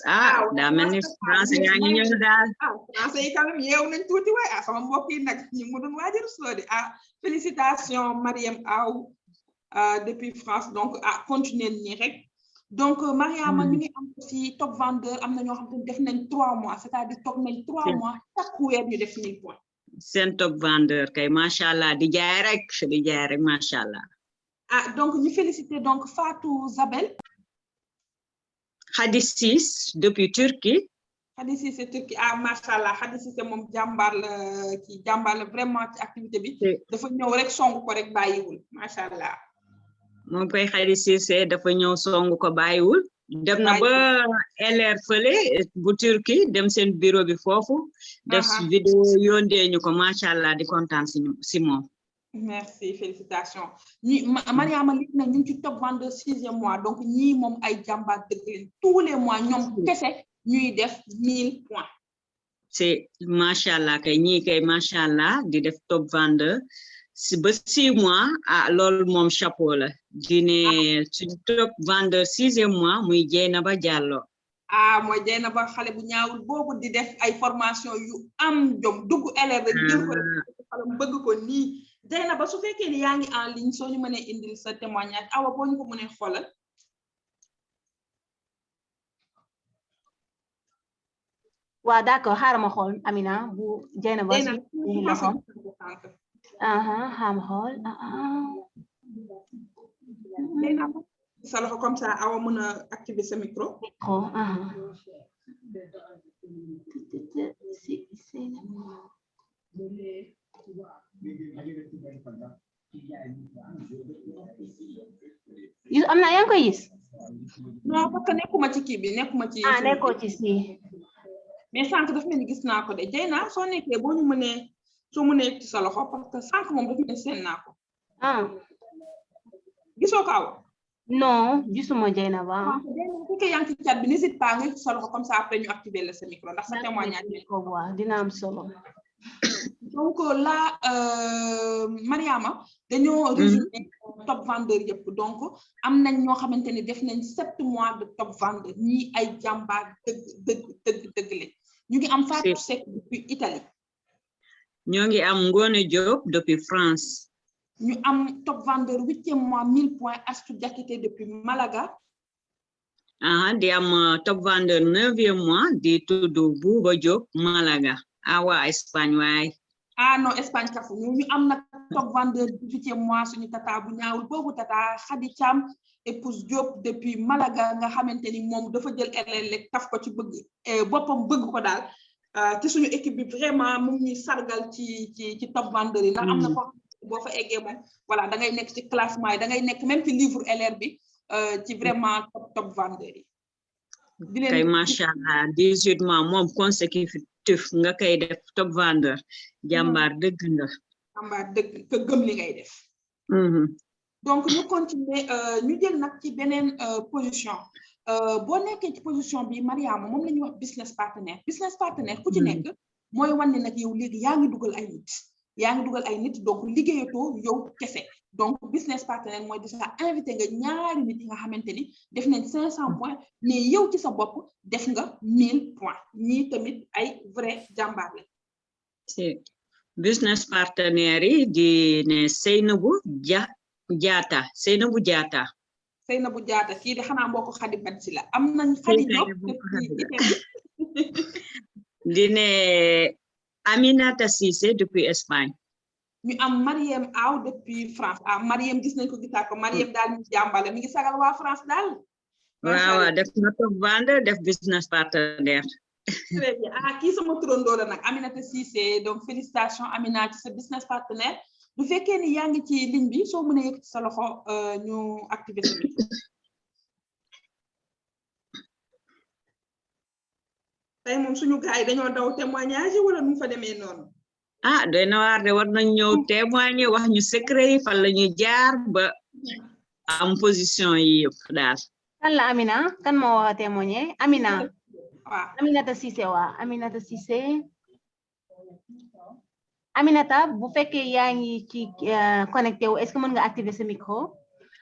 daa mel ni France yaa ngi ñëw daal. français yi quand même yeewu nañ tuuti waay sama mbokk yi nag ñu mu doon waajal soo di félicitations Mariam Aw depuis France donc continuer nii rek donc Mariama ñu ngi am aussi top vendeur am na ñoo xam ne def nañ 3 mois c'est-à-dire toog nañ 3 mois chaque weer ñu def 1000 points. seen top vendeur kay macha allah di jaay rek macha allah. donc ñu féliciter donc Fatou Zabel. Khady Sis depuis Turquie. Khady Sis Turquie macha allah Khady Sis moom jàmbaar la vraiment ci activité bi. dafa ñëw rek song ko rek bàyyiwul macha allah. moom koy Khady Sis dafa ñëw song ko bàyyiwul. dem na ba LR fële bu Turquie dem seen bureau bi foofu. def vidéo yóndee ñu ko macha allah di kontaan si moom. merci félicitations Mariama li na ñu ngi ci top vendeur 6e mois donc ñii moom ay jàmbaar dëgg leen tous les mois ñoom kese ñuy def 1000 points. c'est macha allah kay ñii kay macha allah di def top vendeur si ba 6 mois loolu moom chapeau la dine suñu top vendeur 6e mois muy Dieynaba Diallo. mooy Dieynaba xale bu ñaawul boobu di def ay formation yu am jom dugg LR rek jël ko rek bëgg ko nii. Dieynaba su fekkee ni yaa ngi en ligne soo ñu mënee indil sa témoignage awa boo ñu ko mënee xoolal. waaw d'accord xaaral ma xool Amina bu Dieynaba xaaral ma xool sa loxo comme ça awa mën a activer sa micro. am na yaa ngi koy gis. non parce que nekkuma ci kii bi nekkuma ci. nekkoo ci si. mais sànq dafa mel ni gis naa ko de Dieyna soo nekkee boo ñu mënee soo mënee ci sa loxo parce que sànq moom dafa mel ni seen naa ko. gisoo ko aw. non gisuma Dieynaba. bu fekkee yaa ngi ci chat bi n'hésite pas nga ci sa loxo comme ça après ñu activer le sa micro ndax sa témoignage ko dina am solo. donc là Mariama dañoo résumé top vendeur yëpp donc am nañ ñoo xamante ni def nañ 7 mois de top vendeur ñii ay jàmbaar dëgg le ñu ngi am Fatou Seck depuis Italie. ñoo ngi am Ngone Diop depuis France. ñu am top vendeur 8e mois 1000 points Astou Diakité depuis Malaga. di am top vendeur 9e mois di tudd Bouba Diop Malaga. waa Espagne waay. non Espagne kafu ñu am nag top vendeur 18e mois suñu tata bu ñaawul boobu tata Khady Thiam épouse Diop depuis Malaga nga xamante ni moom dafa jël LL taf ko ci bëgg boppam bëgg ko daal te suñu équipe bi vraiment mu ngi sargal ci top vendeur yi ndax am na ko boo fa eggee moom voilà da ngay nekk ci classement yi da ngay nekk même ci livre LR bi ci vraiment top vendeur yi. kay macha allah 18 mois moom consécutif nga koy def top vendeur jàmbaar dëgg nga. jàmbaar dëgg ka gëm li ngay def. donc ñu continuer ñu jël nag ci beneen position boo nekkee ci position bi Mariama moom la ñuy wax business partenaire ku ci nekk mooy wane nag yow léegi yaa ngi dugal ay nit donc liggéeyatoo yow kese donc business partenaire mooy déjà invité nga ñaari nit yi nga xamante ni def nañ 500 points mais yow ci sa bopp def nga 1000 points ñii tamit ay vrai jàmbaar la. si business partenaire yi di ne Seynabou Diatta kii de xanaa mbokk Khady Badji la am nañ Khady Diop di ne Aminata Cissé depuis Espagne. ñu am Mariem Aw depuis France Mariem gis nañ ko gisaat ko Mariem daal ñu jàmbale mi ngi sagal waa France daal. waaw def na top vendre def business partenaire. très bien kii sama turandoo la nag Aminata Cissé donc félicitations Amina ci sa business partenaire bu fekkee ni yaa ngi ci ligne bi soo mënee yëkkati sa loxo ñu activer sa micro. tey moom suñu gars yi dañoo daw témoignage wala nu fa demee noonu. doy na waar de war nañ ñëw témoigner wax ñu secret yi fan la ñuy jaar ba am position yi yëpp daal. kan la Amina kan moo war a témoigner Amina. waaw Aminata Cissé Aminata Cissé Aminata bu fekkee yaa ngi ci connecté wu est-ce que mën nga activer sa micro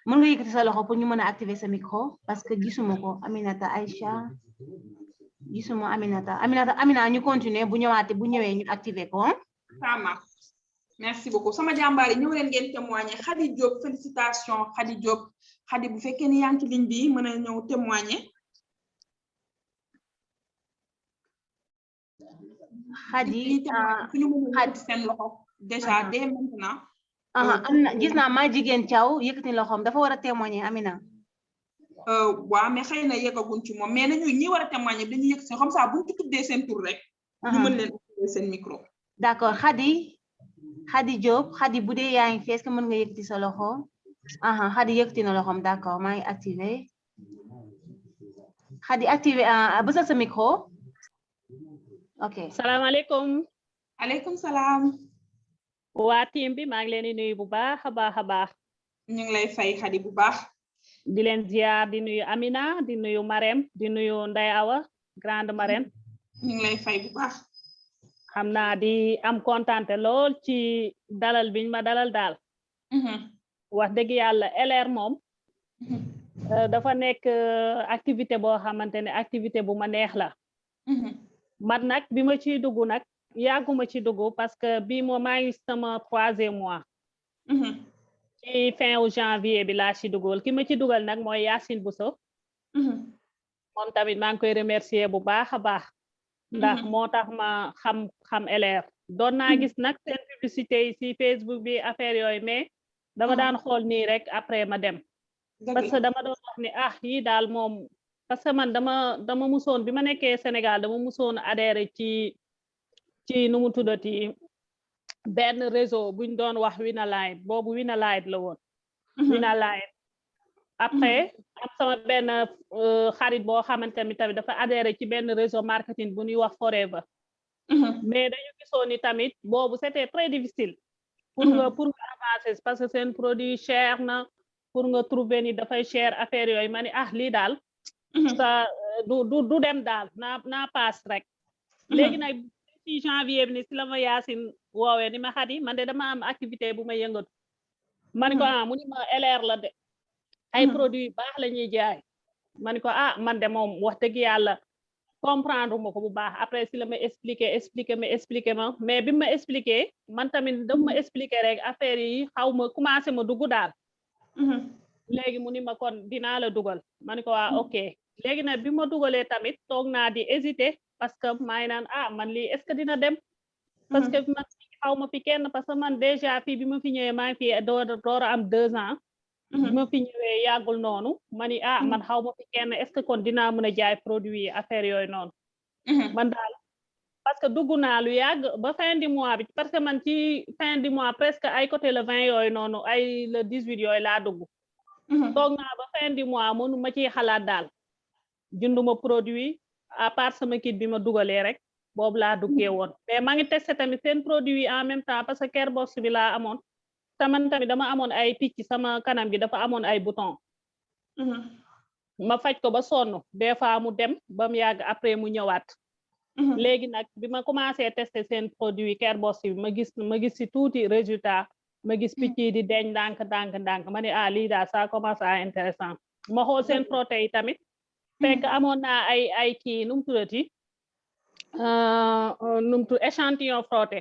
mën nga yëkkati sa loxo pour ñu mën a activer sa micro parce que gisuma ko Aminata Aïcha gisuma Amina ñu continuer bu ñëwee ñu activer ko. ça marche merci beaucoup sama jàmbaar yi ñëw leen ngeen témoigner Khady Diop félicitations Khady Diop Khady bu fekkee ni yaa ngi ci ligne bi mën a ñëw témoigner. Khady suñu mën seen loxo déjà dès maintenant. am na gis naa ma jigéen Thiaw yëkkati loxoom dafa war a témoigner Amina. waaw mais xëy na yeggaguñ ci moom mais nañu ñi war a témoigner dañu yëg seen comme ça buñ ci tuddee seen tur rek. ñu mën leen activer seen micro. d'accord Khady Diop Khady bu dee yaa ngi fi est-ce que mën nga yëkkati sa loxo Khady yëkkati na loxoom d'accord maa ngi activé Khady activé bësal sa micro. ok salaamaaleykum. aleykum salaam. waa team bi maa ngi leen di nuyu bu baax a baax. ñu ngi lay fay Khady bu baax. di leen ziar di nuyu Amina di nuyu Marème di nuyu Ndeye Awa grande Marème. ñu ngi lay fay bu baax. xam naa di am kontante lool ci dalal biñ ma dalal daal. wax dëgg yàlla LR moom. dafa nekk activité boo xamante ne activité bu ma neex la. man nag bi ma ciy dugg nag yàgguma ci dugg parce que bii moom maa ngi sama 3e mois. ci fin wu janvier bi laa ci dugal ki ma ci dugal nag mooy Yacine Bousso. moom tamit maa ngi koy remercier bu baax a baax. ndax moo tax ma xam LR doon naa gis nag seen publicité yi ci Facebook bi affaire yooyu mais dama daan xool nii rek après ma dem. parce que dama doon wax ni yii daal moom. parce que man dama musoon bi ma nekkee Sénégal dama musoon adhéré ci nu mu tuddati benn réseau buñ doon wax Winaline boobu Winaline la woon. Winaline après am sama benn xarit boo xamante ni tamit dafa adhéré ci benn réseau marketing bu ñuy wax Forever. mais dañu gisoon ni tamit boobu c'était très difficile. pour nga avancer parce que seen produit cher na pour nga trouver ni dafay cher affaire yooyu ma ni lii daal. sa du dem daal naa paas rek. léegi nag ci janvier bi ni si la ma Yacine woowee ni ma Khady man de dama am activité bu ma yëngatu. man ko mu ni ma LR la de. ay produits baax la ñuy jaay. man ko man de moom wax dëgg yàlla comprendre ma ko bu baax après si la ma expliqué ma mais bi ma expliqué man tamit daf ma expliqué rek affaire yi xaw ma commencé ma dugg daal. léegi mu ni ma kon dinaa la dugal ma ni ko ok léegi nag bi ma dugalee tamit toog naa di hésiter parce que maa ngi naan man lii est-ce que dina dem. parce que man xaw ma fi kenn parce que man déjà fii bi ma fi ñëwee maa ngi fi door a am 2 ans. bi ma fi ñëwee yàggul noonu ma ni man xaw ma fi kenn est-ce que kon dinaa mën a jaay produit yi affaire yooyu noonu. man daal parce que dugg naa lu yàgg ba fin du mois bi parce que man ci fin du mois presque ay côté le 20 yooyu noonu ay le 18 yooyu laa dugg. toog naa ba fin du mois mënu ma ciy xalaat daal jënduma produit à part sama kit bi ma dugalee rek boobu laa duggee woon mais maa ngi testé tamit seen produit en même temps parce que Kerbox bi laa amoon te man tamit dama amoon ay picc sama kanam gi dafa amoon ay bouton ma faj ko ba sonn des fois mu dem ba mu yàgg après mu ñëwaat léegi nag bi ma commencé tester seen produit Kerbox bi ma gis ci tuuti résultat ma gis picc yi di deñ ndànk ma ne lii daal ça commence à intéressant ma xool seen frotté yi tamit fekk amoon naa ay kii nu mu tuddati nu mu tudd échantillon frotté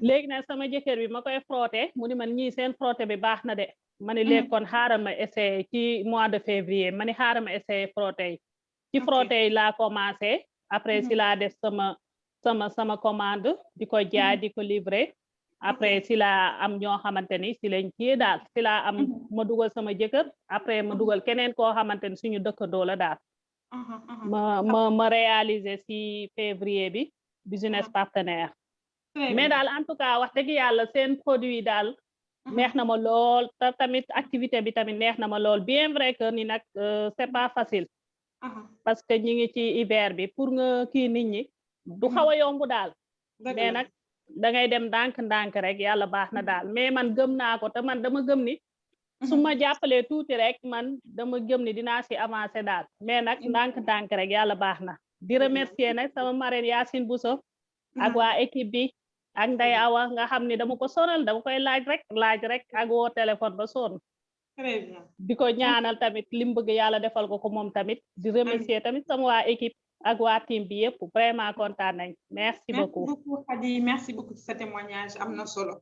léegi nag sama jëkkër bi ma koy frotté mu ni man ñii seen frotté bi baax na de ma ni léegi kon xaaral ma essayé ci mois de février ma ni xaaral ma essayé frotté yi ci frotté yi laa commencé après si laa def sama commande di ko jaay di ko livrer après si laa am ñoo xamante ni si lañ kii daal si laa am ma dugal sama jëkkër après ma dugal keneen koo xamante ni suñu dëkkandoo la daal ma réaliser si février bi business partenaire mais daal en tout cas wax dëgg yàlla seen produit daal neex na ma lool te tamit activité bi tamit neex na ma lool bien vrai que ni nag c'est pas facile parce que ñi ngi ci hiver bi pour nga kii nit ñi du xaw a yomb daal mais nag da ngay dem ndànk rek yàlla baax na daal mais man gëm naa ko te man dama gëm ni su ma jàppalee tuuti rek man dama gëm ni dinaa si avancer daal mais nag ndànk rek yàlla baax na di remercier nag sama marraine Yacine Bousso ak waa équipe bi ak Ndeye Awa nga xam ni dama ko sonal dama koy laaj rek ak woo téléphone ba sonn très bien di ko ñaanal tamit li mu bëgg yàlla defal ko moom tamit di remercier tamit sama waa équipe ak waa team bi yëpp vraiment kontaan nañ merci beaucoup Khady merci beaucoup ci sa témoignage am na solo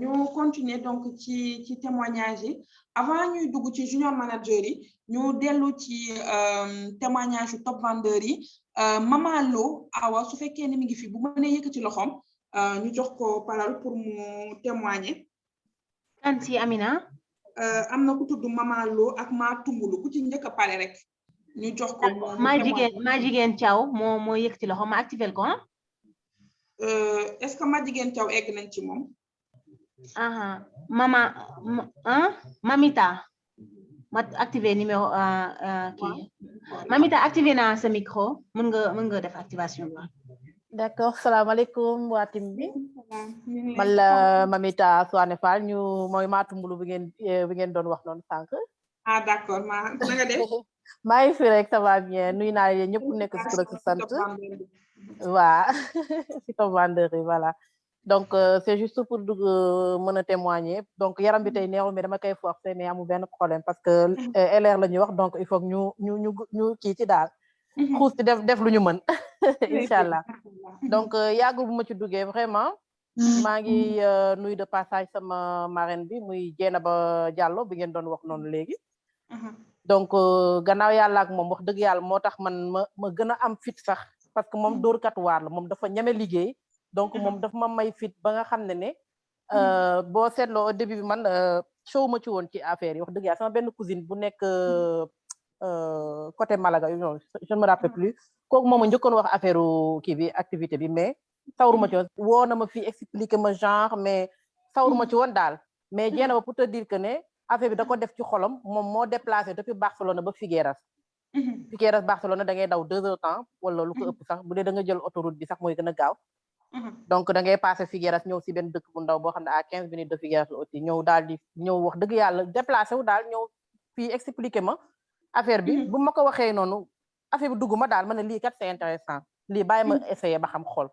ñu continuer donc ci témoignage yi avant ñuy dugg ci junior manager yi ñu dellu ci témoignage yu top vendeur yi Mama Lo Awa su fekkee ni mi ngi fi bu mënee yëkkati loxoom ñu jox ko parole pour mu témoigner kan si Amina am na ku tudd Mama Lo ak maa tumbulu ku ci njëkk a pare rek ñu jox ko maa jigéen Thiaw moo yëkkati loxo ma activé ko est-ce que ma jigéen Thiaw egg nañ ci moom Mamita ma activé numéro kii Mamita activé naa sa micro mën nga def activation bi d'accord salaamaaleykum waa team bi man la Mamita Souane Fall ñu mooy maatumbulu bi ngeen doon wax noonu sànq d'accord na nga def maa ngi fi rek ça va bien nuyu naa leen ñëpp nekk ci tur ak sant waa ci top vendeur yi voilà donc c'est juste pour dugg mën a témoigner donc yaram bi tey neexul mais dama koy forcer mais amul benn problème parce que LR la ñuy wax donc il faut que ñu kii ci daal xuus ci def lu ñu mën incha allah donc yàggul bu ma ci duggee vraiment maa ngi nuyu de passage sama marraine bi muy Dieynaba Diallo bi ngeen doon wax noonu léegi donc gannaaw yàlla ak moom wax dëgg yàlla moo tax man ma gën a am fit sax parce que moom dóorkat waar la moom dafa ñeme liggéey donc moom dafa ma may fit ba nga xam ne boo seetloo au début bi man show ma ci woon ci affaire yi wax dëgg yàlla sama benn cousine bu nekk côté Malaga non je ne me rappelle plus kooku moom ma njëkkoon wax affaire kii bi activité bi mais sawruma ci woon woo na ma fii expliquer ma genre mais sawruma ci woon daal mais Dieynaba pour te dire que ne affaire bi da ko def ci xolam moom moo déplacé depuis Barcelone ba Figueras Barcelone da ngay daw 2 heures temps wala lu ko ëpp sax bu dee da nga jël autoroute bi sax mooy gën a gaaw donc da ngay passé Figueras ñëw si benn dëkk bu ndaw boo xam ne à 15 minutes de Figueras la aussi ñëw daal di ñëw wax dëgg yàlla déplacé wu daal ñëw fii expliqué ma affaire bi bu ma ko waxee noonu affaire bi dugg ma daal ma ne lii kat c'est intéressant lii bàyyi ma essayé ba xam xool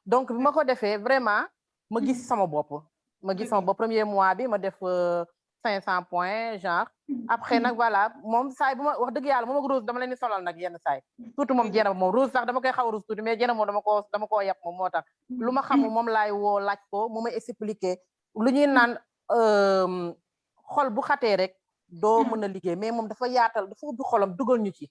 donc bi ma ko defee vraiment ma gis sama bopp premier mois bi ma def 500 points genre après nag voilà moom saay bu ma wax dëgg yàlla moom ak Rose dama leen di solal nag yenn saay surtout moom Dieynaba moom Rose sax dama koy xaw a Rose tuuti mais Dieynaba moom dama koo yàpp moom moo tax lu ma xamul moom laay woo laaj ko mu may expliquer lu ñuy naan xol bu xatee rek doo mën a liggéey mais moom dafa yaatal dafa ubbi xolam dugal ñu ci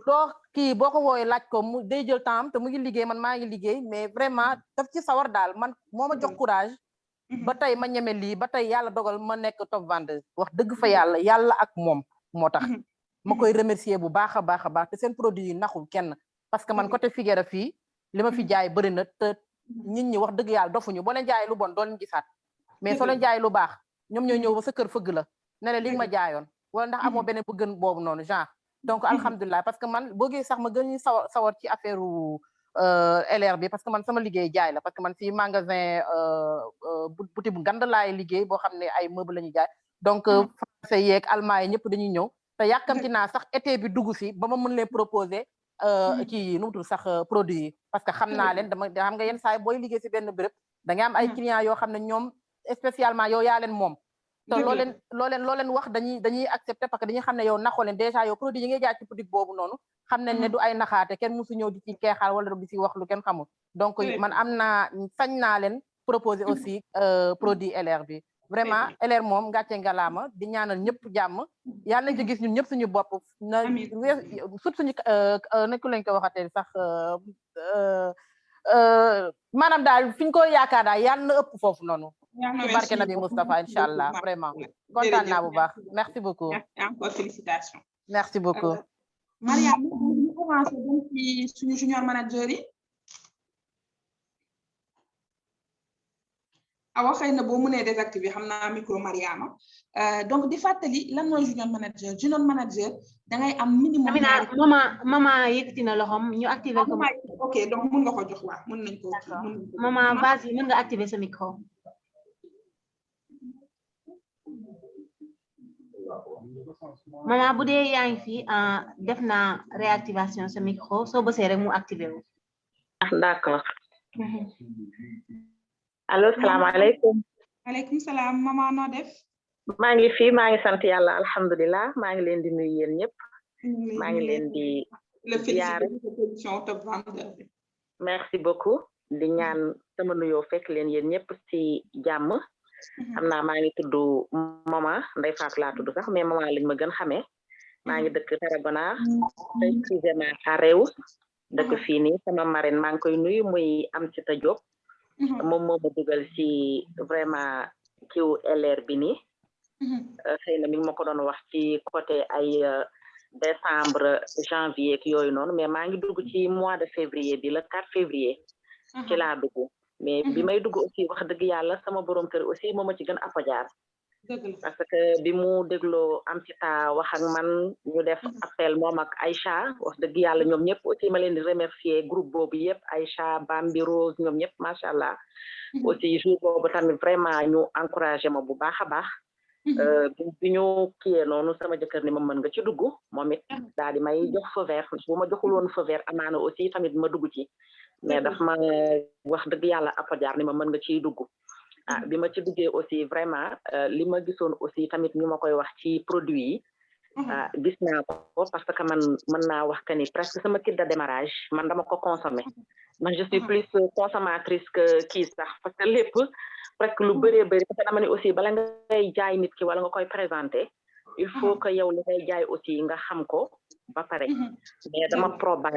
doo kii boo ko wooyee laaj ko mu day jël temps te mu ngi liggéey man maa ngi liggéey mais vraiment daf ci sawar daal man moo ma jox courage ba tey ma ñeme lii ba tey yàlla dogal ma nekk top vendeuse wax dëgg fa yàlla ak moom moo tax ma koy remercier bu baax a baax te seen produit yi naxul kenn parce que man côté Figueras fii li ma fi jaay bëri na te nit ñi wax dëgg yàlla dofuñu boo leen jaay lu bon doo leen gisaat mais soo leen jaay lu baax ñoom ñoo ñëw ba sa kër fëgg la ne la li ma jaayoon wala ndax amoo beneen bu gën boobu noonu genre donc alhamdulilah parce que man boo gisee sax ma gën ñu sawar ci affaire LR bi parce que man sama liggéey jaay la parce que man fii magasin boutique bu ngand laay liggéey boo xam ne ay meubles la ñuy jaay donc français yeeg allemand yi ñëpp dañuy ñëw te yàkkamti naa sax été bi dugg si ba ma mën leen proposer kii nu mu tudd sax produit yi parce que xam naa leen xam nga yenn saa yi booy liggéey si benn béréb da nga am ay clients yoo xam ne ñoom spécialement yow yaa leen moom te loo leen wax dañuy accepter parce que dañuy xam ne yow naxoo leen déjà yow produit yi ngay jaay ci boutique boobu noonu xam nañ ne du ay naxaate kenn musu ñëw di ci keexal wala di ci wax lu kenn xamul donc man sañ naa leen proposer aussi produit LR bi vraiment LR moom ngàcce ngalaama di ñaanal ñëpp jàmm yàlla nañ ci gis ñun ñëpp suñu bopp na surtout suñu nekku lañ ko waxatee sax maanaam daal fi ñu ko yaakaar daal yàlla na ëpp foofu noonu barke Nabi Moustapha inchallah vraiment kontaan naa bu baax merci beaucoup encore félicitations merci beaucoup Mariam ñu commencé dem ci suñu junior manager yi awa xëy na boo mënee désactiver xam naa micro Mariama donc di fàttali lan mooy junior manager da ngay am minimum mama yëkkati na loxom ñu activer ko ok donc mën nga ko jox waa mën nañ ko mama vas-y mën nga activer sa micro mama bu dee yaa ngi fi def na réactivation sa micro soo bësee rek mu activer wu d'accord allo salaamaaleykum aleykum salaam mama noo def maa ngi fi maa ngi sant yàlla alhamdulilah maa ngi leen di nuyu yéen ñëpp maa ngi leen di ziyaare merci beaucoup di ñaan sama nuyoo fekk leen yéen ñëpp ci jàmm xam naa maa ngi tudd mama Ndeye Fatou laa tudd sax mais mama lañ ma gën xamee maa ngi dëkk Tarragona précisément à Reus dëkk fii nii sama marraine maa ngi koy nuyu muy Amsita Diop moom moo ma dugal ci vraiment kiw LR bi nii xëy na mi ngi ma ko doon wax ci côté ay décembre janvier ak yooyu noonu mais maa ngi dugg ci mois de février bi le 4 février ci laa dugg mais bi may dugg aussi wax dëgg yàlla sama borom kër aussi moo ma ci gën apojaar parce que bi mu dégloo Amsita wax ak man ñu def appel moom ak Aïcha wax dëgg yàlla ñoom ñëpp aussi ma leen di remercier groupe boobu yëpp Aïcha Bambi Rose ñoom ñëpp macha allah aussi jour boobu tamit vraiment ñu encouragé ma bu baax a baax bi ñu kiyee noonu sama jëkkër ni ma mën nga ci dugg moom it daal di may jox feu vert bu ma joxul woon feu vert amaana aussi tamit ma dugg ci mais daf ma wax dëgg yàlla apojaar ni ma mën nga ciy dugg bi ma ci duggee aussi vraiment li ma gisoon aussi tamit ñu ma koy wax ci produit yi gis naa ko parce que man mën naa wax que ni presque sama kit de démarrage man dama ko consommer man je suis plus consommatrice que kii sax parce que lépp presque lu bëree bëri parce que dama ne aussi bala ngay jaay nit ki wala nga koy présenter il faut que yow li ngay jaay aussi nga xam ko ba pare mais dama probar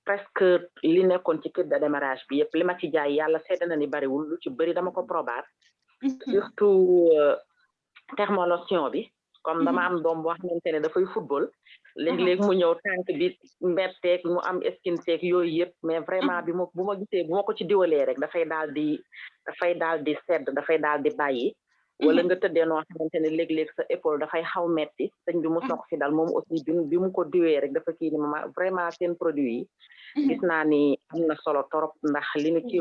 presque li nekkoon ci kit de démarrage bi yëpp li ma ci jaay yàlla seede na ni bariwul lu ci bëri dama ko probar surtout thermolotion bi comme dama am doom boo xamante ne dafay football léeg-léeg mu ñëw tànk bi mbetteeg mu am skin teeg yooyu yëpp mais vraiment bi bu ma gisee bu ma ko ci diwalee rek dafay daal di sedd dafay daal di bàyyi wala nga tëddee noo xamante ne léeg-léeg sa épaule dafay xaw metti sëñ bi mu sox fi dal moom aussi bi mu ko diwee rek dafa kii ni ma vraiment seen produit yi gis naa ni am na solo torop ndax li ñu ci